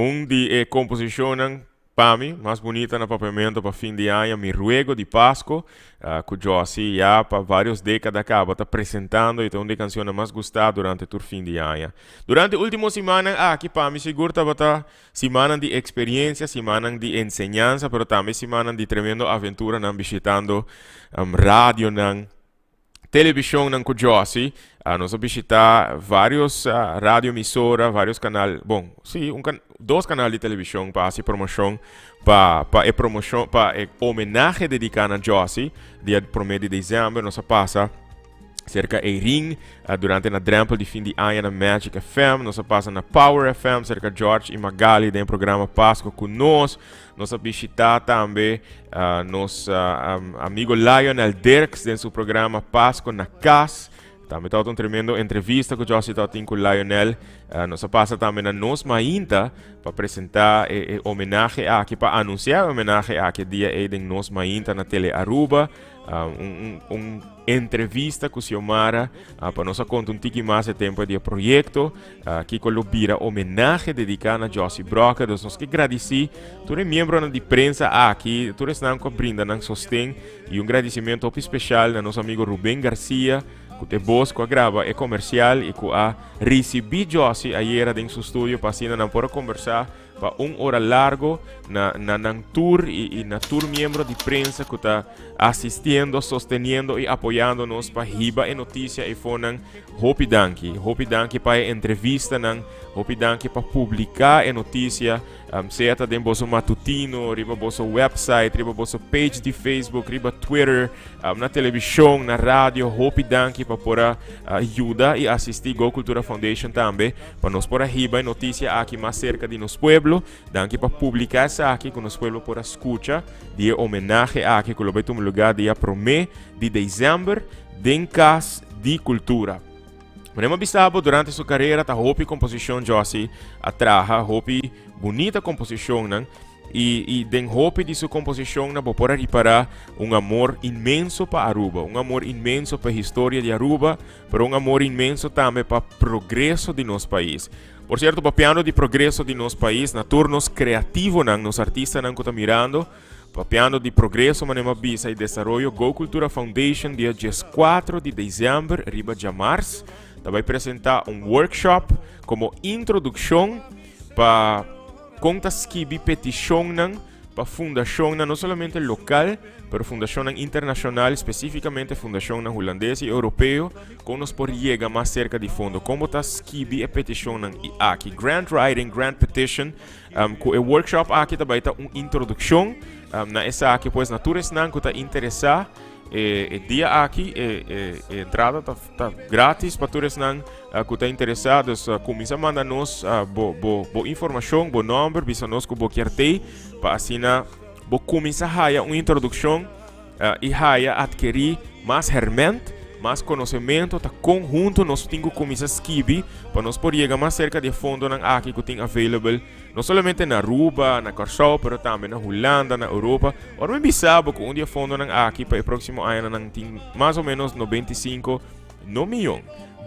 Un di e composicionnan pa mi mas bunita na Papiamento pa fin di aña, Mi Ruego di Pasco, cu Jossy ya pa varios decada caba ta presentando y ta un di e cancionnan mas gusta durante tur fin di aña. Durante ultimo simannan aki pa mi sigur tabata simannan di experiencia, simannan di enseñansa, pero tambe simannan di tremendo aventuranan bishitando radionan, televisionnan cu Jossy. Nos a bishita varios radio emisora, varios canal, bon, si, un can, dos canal di television pa haci promocion pa, pa e promocion, pa e homenahe dedica na Jossy, dia prome di december. Nos a pasa cerca Eirin, durante na drempel di fin di aña na Magic FM. Nos a pasa na Power FM, cerca George y Magali den programa Pasco cu nos. Nos a bishita tambe nos amigo Lionel Dirks den su programa Pasco na Cas. Tambe tabata un tremendo entrevista cu Jossy tabatin cu Lionel. Nos a pasa tambe na Nos Mainta pa presenta e homenahe aki, pa anuncia e homenahe aki dia ey den Nos Mainta na Tele Aruba. Un entrevista cu Xiomara pa nos a conta un tiki mas e tempo di e proyecto kico lo bira homenahe dedica na Jossy Brokke. Dus nos ke gradici tur e miembronan di prensa aki, tur esnan cu a brinda nan sosten, y un gradicimento hopi special na nos amigo Ruben Garcia cu ta e bos cu a graba e comercial y cu a ricibi Jossy ayera den su studio pa asina nan por a conversa pa un ora largo na na nan tur y, y na tur miembro di prensa cu ta asistiendo, sosteniendo y apoyando nos pa hiba e noticia y fonan. Hopi danki. Hopi danki pa e entrevistanan. Hopi danki pa publica e noticia. Sea ta den boso matutino, riba boso website, riba boso page di Facebook, riba Twitter, na television, na radio. Hopi danki pa por a yuda y asisti Go Cultura Foundation tambe. Pa nos por a hiba e noticia aki mas cerca di nos pueblo. Danki pa publica esaki cu nos pueblo por a scucha di e homenahe aki cu lo bay tuma lugar dia prome di december den Cas di Cultura. Meneer a bisa bo durante su carera ta hopi composicion Jossy a traha, hopi bunita composicionnan. Y, y den hopi di su composicionnan bo por a ripara un amor inmenso pa Aruba, un amor inmenso pa historia di Aruba, pero un amor inmenso tambe pa progreso di nos pais. Por cierto, papiando di progreso di nos pais, na tur nos creativonan, nos artistanan cu ta mirando, papiando di progreso, manera mi a bisa, y desaroyo, Go Cultura Foundation dia 14 di december riba djamars ta bay presenta un workshop como introduccion pa con ta skibi peticionnan pa fundacionnan no solamente local, pero fundacionnan internacional, específicamente fundacionnan hulandes y europeo, con nos por yega mas cerca di fondo. Con bo ta skibi e peticionnan y aki. Grant writing, grant petition, cu e workshop aki ta bay ta un introduccion na esaki. Pues na tur esnan cu ta interesa, e dia aki e entrada ta gratis pa tur esnan cu ta interesa. Dus cuminsa manda nos bo informacion, bo nomber, bisa nos cu bo kier tey, pa asina bo cuminsa haya un introduccion y haya adkeri mas herment, mas conocemento ta con hunto nos tin cu cuminsa skibi pa nos por yega mas cerca di e fondonan aki cu tin available no solamente na Aruba, na Kòrsou, pero tambe na Hulanda, na Europa. Ora mi bisa bo ku un di e fondonan aki pa e próksimo añanan tin mas o ménos 95, no miyon,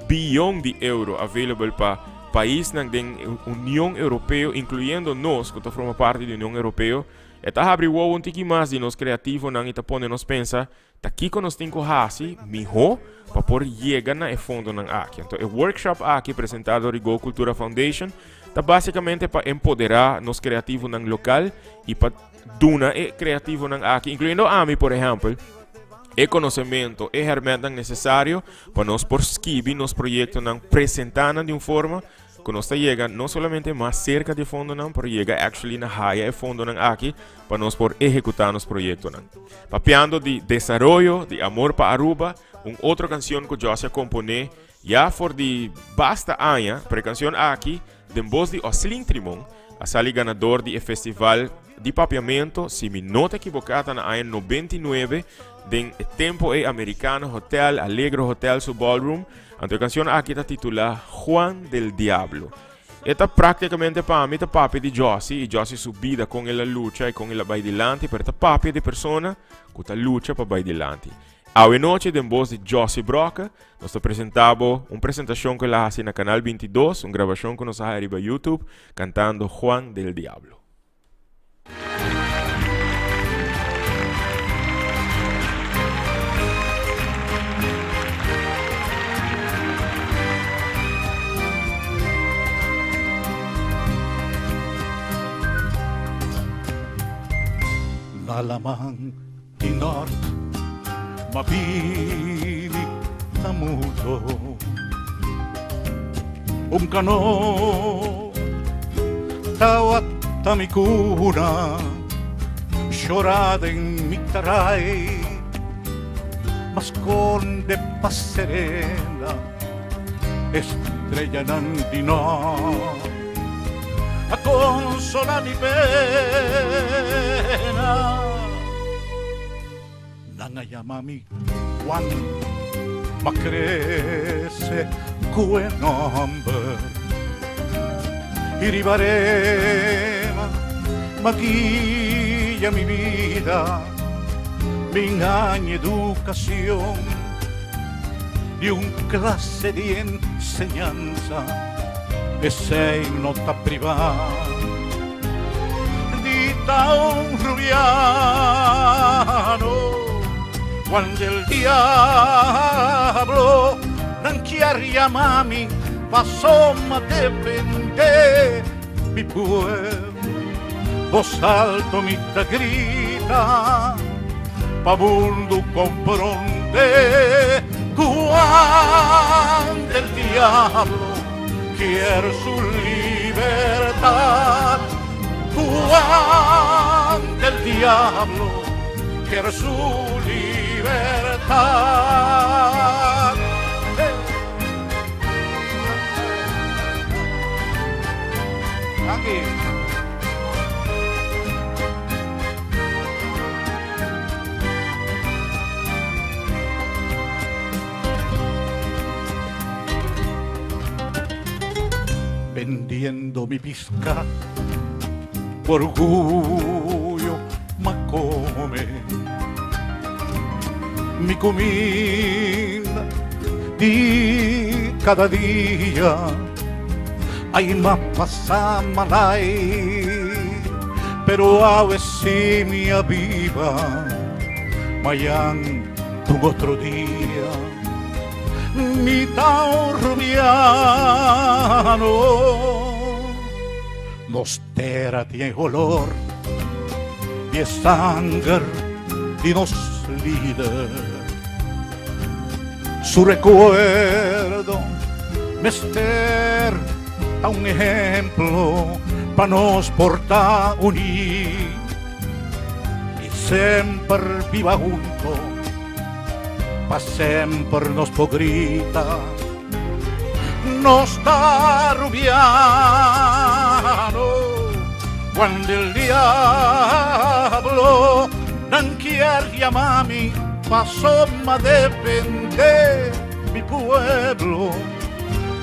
biyon di euro available pa paisnan den Union Europeo, inkluyendo nos ku ta forma parti di Union Europeo, e ta habri wowo un tiki mas di nos kreativonan i ta pone nos pensa Ta kiko nos tin ku hasi mihó pa por yega na e fondonan aki? Anto e workshop aki presentá dor di Go Cultura Foundation ta básikamente pa empoderá nos kreativonan lokal i pa duna e kreativonan aki, inkluyendo ami por ehèmpel, e konosementu, e hèrmèntnan nesesario pa nos por skibi nos proyektonan, presentá nan di un forma ku nos ta yega no solamente mas serka di e fondonan, pero yega actually na haya e fondonan aki pa nos por ehekutá nos proyektonan. Papiando di desaroyo, di amor pa Aruba, un otro kansion ku Jossy a komponé ya for di basta aña, pero e kansion aki den bos di Oslin Trimon a sali ganador di e festival di papiamento, si mi no ta ekiboká ta na aña 99 den e tempo ei Americano Hotel, Allegro Hotel su ballroom. Anto e kansion aki ta titulá Juan del Diablo. E ta práktikamente pa mi ta papia di Jossy i Jossy su bida, kon el a lucha i kon el a bai dilanti, pero e ta papia di persona ku ta lucha pa bai dilanti. Awe nochi den bos di Jossy Brokke nos ta presenta bo un presentacion cu el a haci na Canal 22, un grabacion cu nos a haya riba YouTube, cantando Juan del Diablo. Na laman di nort ma bini na mundo Un kano tawata mi cuna Llora den mi taray Ma sconde pa serena Estrellanan di nort A consola mi pena Nan a yama mi Juan, m'a crece cu e nomber. Y riba rema m'a guia mi bida, mi haña educacion di un clase di enseñansa, esey no ta priva. Di ta un rubiano Cuando el diablo nan kier yama mi Paso m'a defende mi pueblo Voz alto mi ta grita Pa mundo compronde Cuando el diablo kier su libertad Cuando el diablo kier su libertad Hey. Danki. Vendiendo mi pisca por orgullo m'a come mi cuminda di cada dia Ay m'a pasa malay pero awe si mi a biba Mayan ta un otro dia Mi ta un rubiano Nos tera tin holor di e sanger di nos lider Su recuerdo mester ta un ehemplo pa nos por ta uní y semper biba hunto pa semper nos por grita Nos ta rubiano Cuando el diablo nan kier yama mi paso m'a defende mi pueblo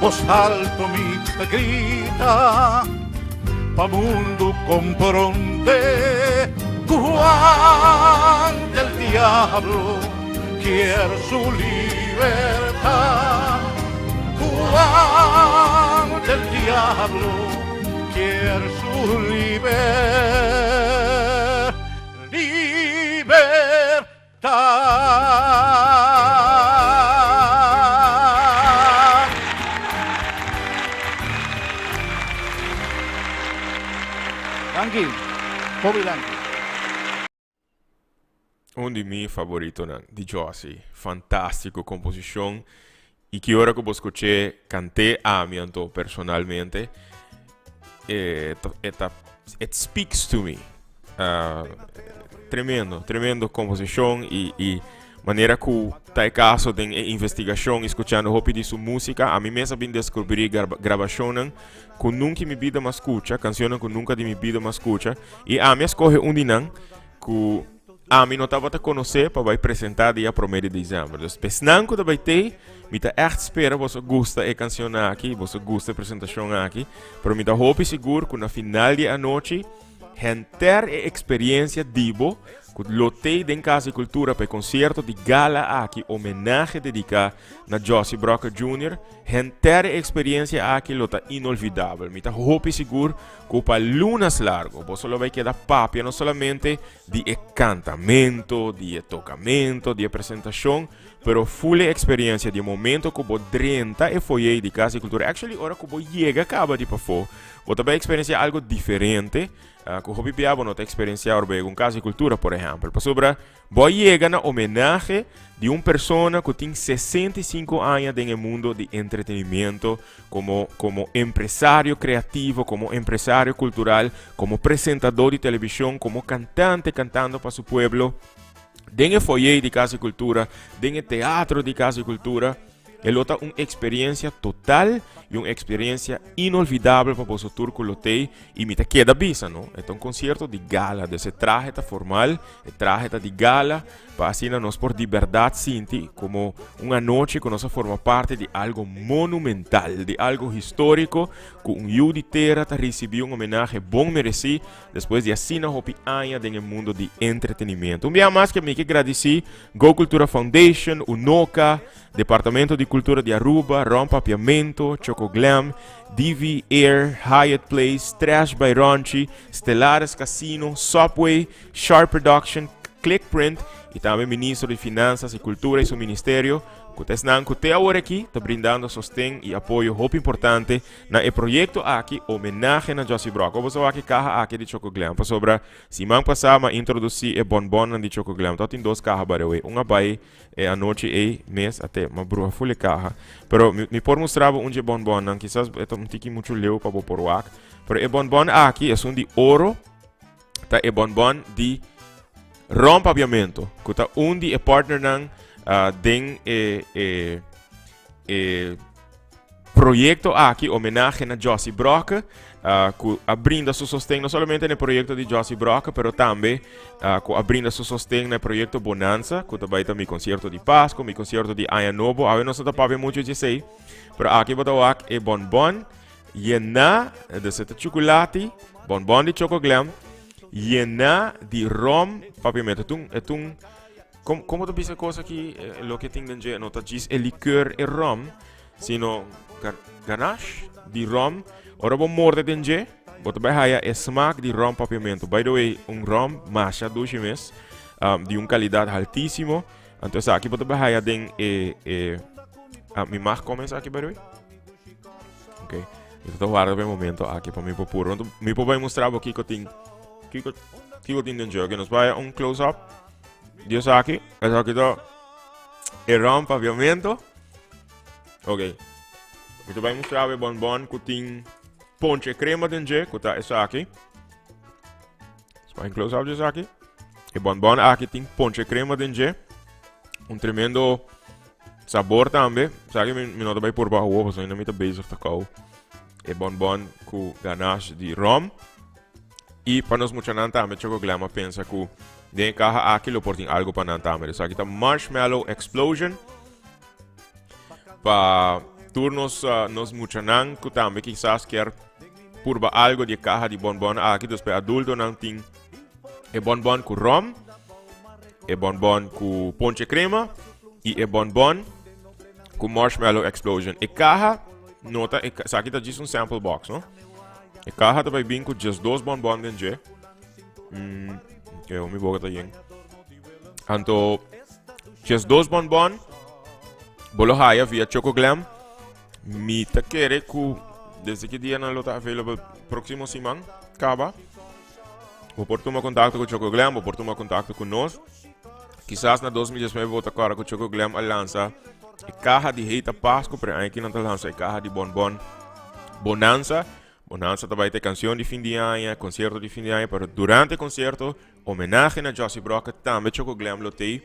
Voz alto mi ta grita pa mundo compronde Cuando el diablo kier su libertad Cuando el diablo kier su liber libertad. Danki, hopi danki. Un di mi favoritonan di Jossy. Fantastico composicion y ki ora cu bo scuche cante ami anto personalmente e ta e ta it speaks to me. Uh, tremendo, tremendo composicion y y manera cu ta e caso den e investigacion y scuchando hopi di su musica, ami mes a bin descubri grabacionnan cu nunca in mi bida m'a scucha, cancionnan cu nunca di mi bida m'a scucha y ami a scoge un di nan cu ami no tabata conoce pa bay presenta dia prome di december. Dus pesnan cu ta bay tey, mi ta echt spera boso gusta e cancion aki, boso gusta e presentacion aki, pero mi ta hopi sigur cu na final di e anochi henter e experiencia di bo. Cu lo t'ey den Cas di Cultura pa e concierto di gala aki, homenahe dedica na Jossy Brocker Junior. Henter e experiencia aki lo ta inolvidabel. Mi ta hopi sigur cu pa lunas largo boso lo bay keda papia no solamente di e cantamento, di e tocamento, di e presentacion, pero full e experiencia di e momento cu bo drenta e foyer di Cas di Cultura. Actually, ora cu bo yega caba di pafo, bo ta bay experiencia algo diferente. Cu hopi bia bo no ta experiencia ora bo yega un Cas di Cultura, por ehempel. Pasobra bo a yega na homenahe di un persona cu tin 65 aña den e mundo di entretenimiento como, como empresario creativo, como empresario cultural, como presentador di television, como cantante cantando pa su pueblo. Den e foyer di Cas di Cultura, den e teatro di Cas di Cultura. E lo ta un experiencia total y un experiencia inolvidabel pa boso tur cu lo tey y mi ta keda bisa, no? E ta un concierto di gala, dus e trahe ta formal, e trahe ta di gala, pa asina nos por di berdad sinti como un anochi cu nos a forma parti di algo monumental, di algo historico, cu un yu di tera ta ricibi un homenahe bon mereci despues di asina hopi aña den e mundo di entretenimiento. Un bia mas ke mi ke gradici Go Cultura Foundation, Unoca, Departamento di Cultura di Aruba, Ron Papiamento, Choco Glam, DV Air, Hyatt Place, Trash by Ronchi, Stellaris Casino, Subway, Sharp Production, Click Print y tambe Ministro di Finanzas y Cultura y su Ministerio, cu ta esnan cu te awor aki ta brindando sosten y apoyo hopi importante na e proyecto aki, Homenahe na Jossy Brock. Bo sa wak e caha aki di Choco Glam pasobra Siman pasá m'a introdusí e bònbònnan di Chocoglam. Tabatin dos kaha by the way. Un a bai e anochi ei mes a te. M'a bruha ful e kaha. Pero mi mi por mustra bo un dje bònbònnan. Kisas e ta un tiki muchu leu pa bo por wak. Pero e bònbòn aki, esun di oro, ta e bònbòn di Ron Papiamento, ku ta un di e partnernan den e e e proyecto aki, homenahe na Jossy Brokke, cu a brinda su sosten no solamente na e proyecto di Jossy Brokke, pero tambe cu a brinda su sosten na e proyecto Bonanza, cu ta bay ta mi concierto di Pasco, mi concierto di Aña Nobo. Awe nos no ta papia mucho dje esey, pero aki bo ta wak e bonbon yena, dus e ta chuculati, bonbon di Choco Glam, yena di rom papiamento. E ta un, e ta un, como, como ta bisa e cos aki, loke tin den dje, no ta djis e liqueur, e rom, Sino ganache di rom. Ora bo morde den dje, bo ta bai haya e smaak di rom papiamento. By the way, un rom masha dushi mes, di un calidad altísimo. Anto esaki bo ta bai haya den e, e, ah, mi mag come esaki by the way? Ok. Mi ta warda pa e momento aki pa mi por puro. Anto mi por bai mustra bo kiko tin, kiko, kiko tin den dje. Ok, nos bai un close up di esaki. Esaki ta e rom papiamento. Ok. Mi ta bai mustra e bonbon ku tin ponche crema den dje, ku ta esaki. Bai close up esaki. E bonbon aki tin ponche crema den dje. Un tremendo sabor tambe. Esaki mi, mi no ta bai purba awo, pasobra mi ta bezig ta kou. E bonbon ku ganache di rom. I pa nos muchanan tambe Choco Glam a pensa ku den e kaha aki lo por tin algo pa nan tambe. Esaki ta Marshmallow Explosion. Pa tur nos, uh, nos muchanan ku tambe kisas kier purba algo di e kaha di bonbon aki. Dus pa e adultonan tin e bonbon ku rom, e bonbon ku ponche crema i e bonbon ku Marshmallow Explosion. E kaha no ta, e, esaki ta djis un sample box, no? E kaha ta bai bin ku 12 bonbon den dje. Ok, mi boka ta yen. Anto, 12 bonbon, bo lo haya via Choco Glam. Mi ta kere ku desde ki dia nan lo ta available próximo siman, kaba. Bo por tuma kontakto ku Choco Glam, bo por tuma kontakto ku nos. Kisas na 2019 bo ta kòrda ku Choco Glam a lansa e kaha di Heita Pasku, pero e aña aki nan ta lansa e kaha di bonbon Bonanza. Bonanza ta bai ta e kansion di fin di aña, konsierto di fin di aña, pero durante e konsierto, homenahe na Jossy Brokke tambe Choco Glam lo tei.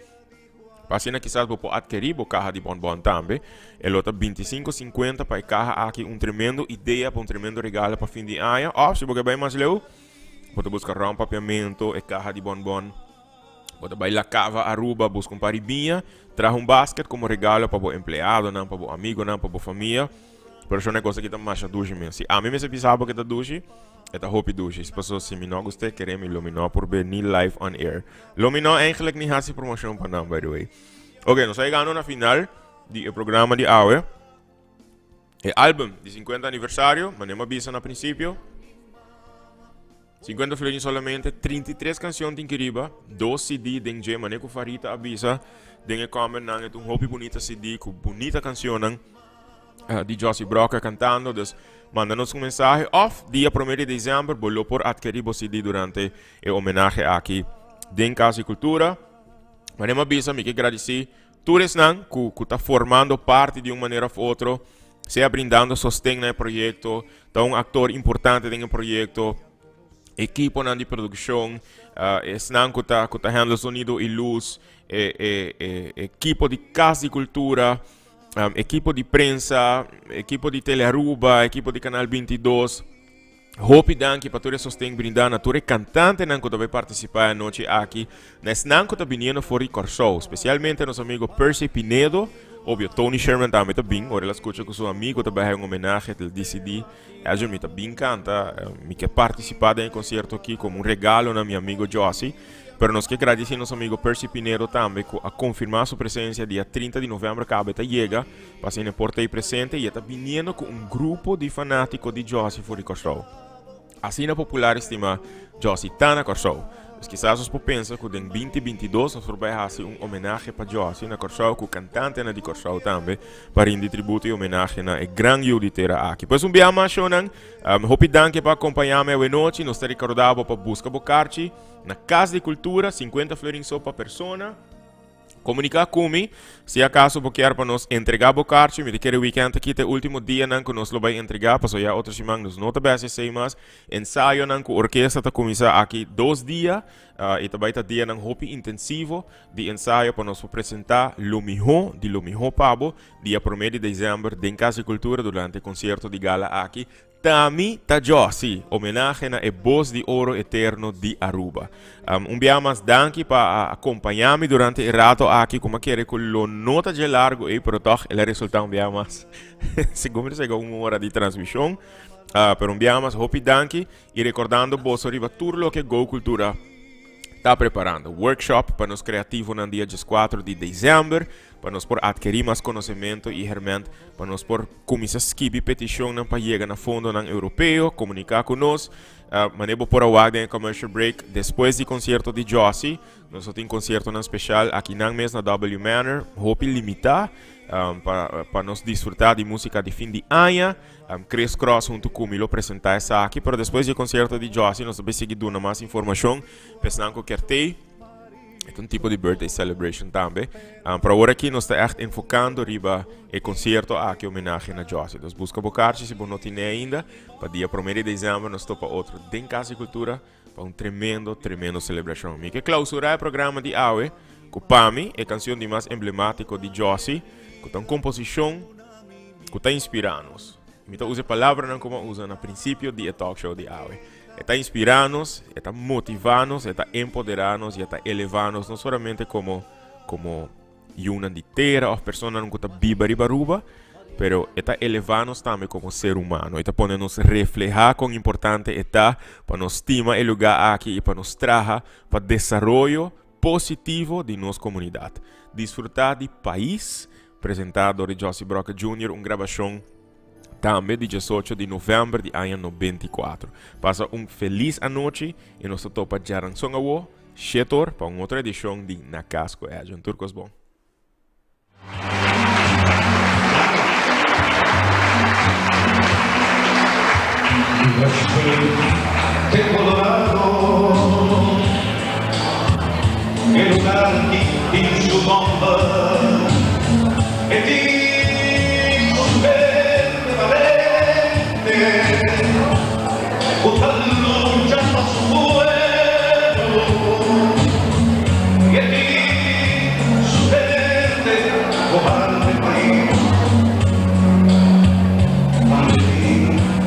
Pa asina kisas bo por adkerí bo kaha di bonbon tambe. E lo ta 25,50 pa e kaha aki, un tremendo idea pa un tremendo regalo pa fin di aña. Òf si bo ke bai mas leu, bo ta buska Ron Papiamento, e kaha di bonbon. Bo ta bai La Cava Aruba busca un par di biña, traha un basket como regalo pa bo empleadonan, pa bo amigonan, pa bo famia. Pero shon e kos aki ta masha dushi mes. Si ami mester bisa bo ke ta dushi, e ta hopi dushi. Paso si mi no gust'é, kere mi lo mi no por be ni live on air. Lo mi no eigenlijk ni hasi promoshon pa nan, by the way. Ok, nos a yegando na final di e programa di awe. E album di 50 aniversario, manera mi a bisa na principio. 50 florin solamente, 33 canción tin riba, dos CD den dje, manera cu Farita a bisa den e comment nan, e un hopi bunita CD cu bunita cancionnan di Josie Brocker cantando, dus manda nos un mensahe of dia 1 di december bo lo por adquiri bo CD durante e homenahe aki den Cas di Cultura. Manera mi a bisa, mi ke gradici tur esnan cu ta formando parti di un manera of otro, sea brindando sosten na e proyecto, ta un actor importante den e proyecto, equiponan di produccion, esnan cu ta handle sonido y luz, e equipo di Cas di Cultura, equipo di prensa, equipo di Telearuba, equipo di Canal 22. Hopi danki pa tur e sosten brindá na tur e kantantenan ku ta bai partisipá e anochi aki. Na esnan ku ta biniendo for di Kòrsou, spesialmente nos amigo Percy Pinedo. Obvio, Tony Sherman tambe ta bin. Ora el a skucha ku su amigo ta bai haña un homenahe, el disidí, Elgin, mi ta bin kanta, mi ke partisipá den e konsierto aki komo un regalo na mi amigo Jossy. Pero nos ke gradisí nos amigo Percy Pinedo tambe ku a konfirmá su presensia dia 30 di novèmber kaba e ta yega. Pa asina e por ta ei presente i e ta biniendo ku un grupo di fanátiko di Jossy for di Kòrsou. Asina popular i stimá Jossy ta na Kòrsou. Pues kisas nos por pensa ku den 2022 nos por bai hasi un homenahe pa Jossy na Kòrsou ku kantantenan di Kòrsou tambe pa rindi tributo i homenahe na e gran yu di tera aki. Pues un bia mas shownan, hopi danki pa akompañá mi awenochi. Nos ta rekordá bo pa buska bo karchi na Kas di Kultura, 50 florin so pa persona. Comunica cu mi si acaso bo kier pa nos entrega bo karchi. Mi ta kere weekend aki ta e ultimo dianan cu nos lo bay entrega, paso ya otro siman nos no ta bay haci esey mas. Ensayonan cu orkesta ta cuminsa aki 2 dia y ta bay ta dianan hopi intensivo di ensayo pa nos por presenta lo miho di lo miho pa bo dia prome di december den Cas di Cultura durante e concierto di gala aki. Tami ta Jossy, homenahe na e bos di oro eterno di Aruba. Un bia mas danki pa a acompaña mi durante e rato aki, cu mi a kere cu lo no ta dje largo ey, pero toch el a resulta un bia mas, segun mi ta sega un ora di transmision. Pero un bia mas hopi danki y recordando boso riba tur loke Go Cultura ta preparando. Workshop pa nos creativonan dia 14 di december, pa nos por adkeri mas conocemento y herment pa nos por Kuminsá skibi petishonnan pa yega na fondonan europeo, komuniká ku nos. Manera bo por a wak den e commercial break, despues di konsierto di Jossy, nos lo tin konsiertonan speshal akinan mes na W Manor, hopi limitá pa nos disfrutá di músika di fin di aña. Chris Cross huntu ku mi lo presentá esaki, pero despues di e konsierto di Jossy nos ta bay sigui duna mas informashon pa esnan ku kier tei. E ta un tipo di birthday celebration tambe. Pero awor aki nos ta echt enfocando riba e concierto aki homenahe na Jossy. Dus busca bo kaartje si bo no tine ainda. Pa dia 1 di december nos topa otro den Cas di Cultura pa un tremendo, tremendo celebracion. Mi ke clausura e programa di awe cu pa mi e cancion di mas emblematico di Jossy, cu ta un composicion cu ta inspira nos. Mi ta usa e palabranan cu mi a usa na principio di e talk show di awe. E ta inspirá nos, e ta motivá nos, e ta empoderá nos i e ta elevá nos, no solamente komo komo yunan di tera òf personanan ku ta biba riba Aruba, pero e ta elevá nos tambe komo ser humano. E ta pone nos reflehá kon importante e ta pa nos stima e lugá aki i pa nos traha pa desaroyo positivo di nos komunidat. Disfrutá di Pais, presentá dor di Jossy Brokke Junior, un grabashon Tambe di 18 di november di aña 94. Pasa un feliz anochi y nos ta topa djaranson awo, 7 or, pa un otro edicion di Na Cas cu Edjean. Tur cos bon.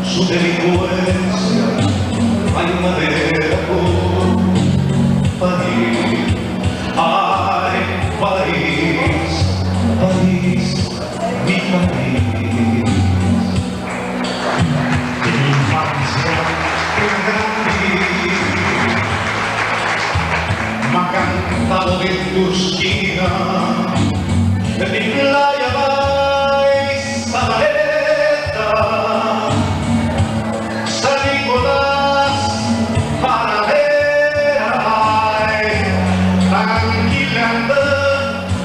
Su delincuencia hay madera. Cantabo den tur skina, di Playa bai Sabaleta, San Nicolas, Paradera bai, Tranquilanda,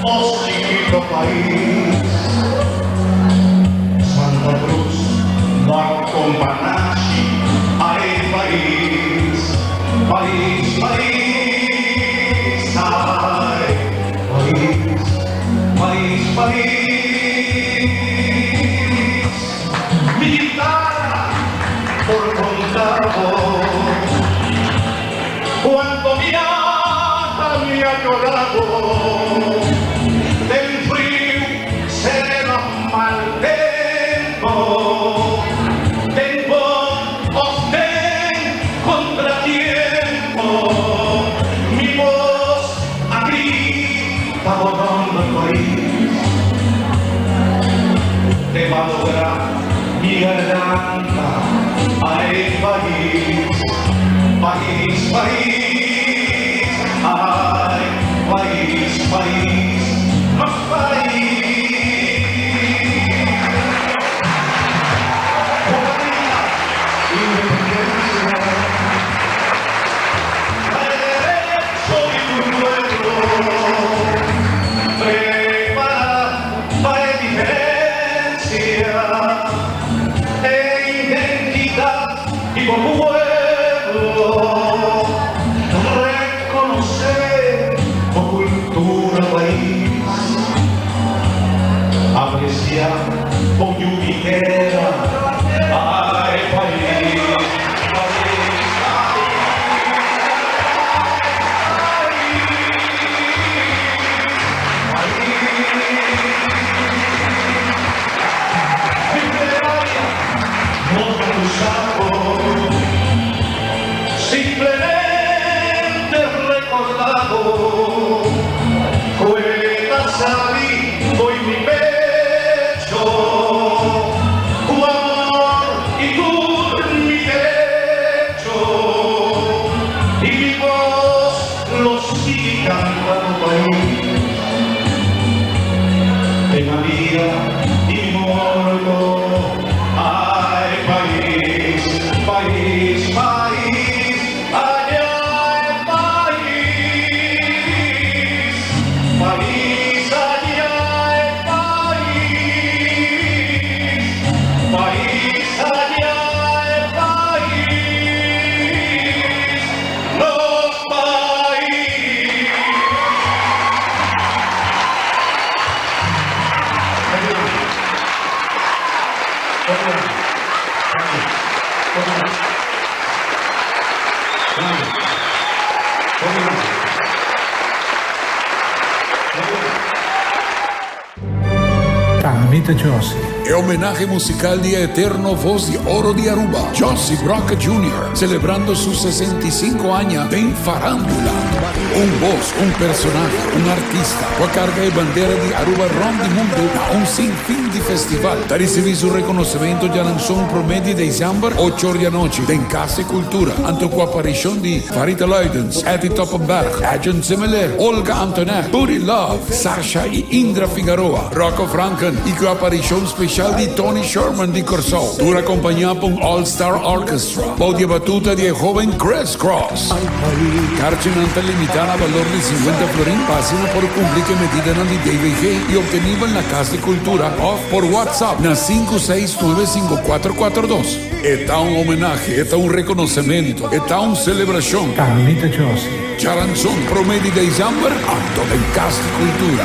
nos chiquito pais. Santa Cruz, Morto Panachi, ay pais, pais, pais, ay pais, pais, pais. Mi guitarra por conta bo cuanto mi mi ha llorado del frío sereno mal tempo, tempo of den contratiempo, mi voz a grita borrando el país, te malogra mi garganta, ay país, país, país, ay país, país, nos país. Independencia, derecho y tu pueblo, prepara para diferencia e identidad y por pueblo, reconocer por cultura país, apreciar con lluvia, ay país, país, Mi plegaria no acusado, simplemente recordado, Cueta salí hoy mi pecho, tu amor y tu mi derecho, y mi voz lo sigue cantando país. De María y mi morgo, ay país, país, país, allá el país, país, allá el país, país, allá el país, nos país. Thank you. Thank you. Thank you. Thank you. Thank you. Thank you. Thank you. Tamita Josie. E homenahe musical di eterno voz di oro di Aruba, Josie Brock Jr., celebrando su 65 aña den Farandula. Un voz, un personahe, un artista, cu a carga e bandera di Aruba rond di mundo na un sinfin di festival. Ta ricibi su reconocimento diaranson prome di december, 8 or di anochi, den Cas di Cultura, anto cu aparicion di Farita Luidens, Eddie Toppenberg, Edjean Semeleer, Olga Antonet, Buddy Love, Sasha y Indra Figaroa, Rocco Franken y cu aparicion special di Tony Sherman di Corsou. Tur acompaña pa un All Star Orchestra, bou di e batuta di e hoben Chris Cross. Carchinan ta limita na balor di 50 florin pa asina por cumpli cu e medidanan di DVG y obtenibel na Cas di Cultura of por WhatsApp na 5695442. E ta un homenahe, e ta un reconocemento, e ta un celebracion. Tamita Josie. Charanzon prome di december, anto den Cas di Cultura.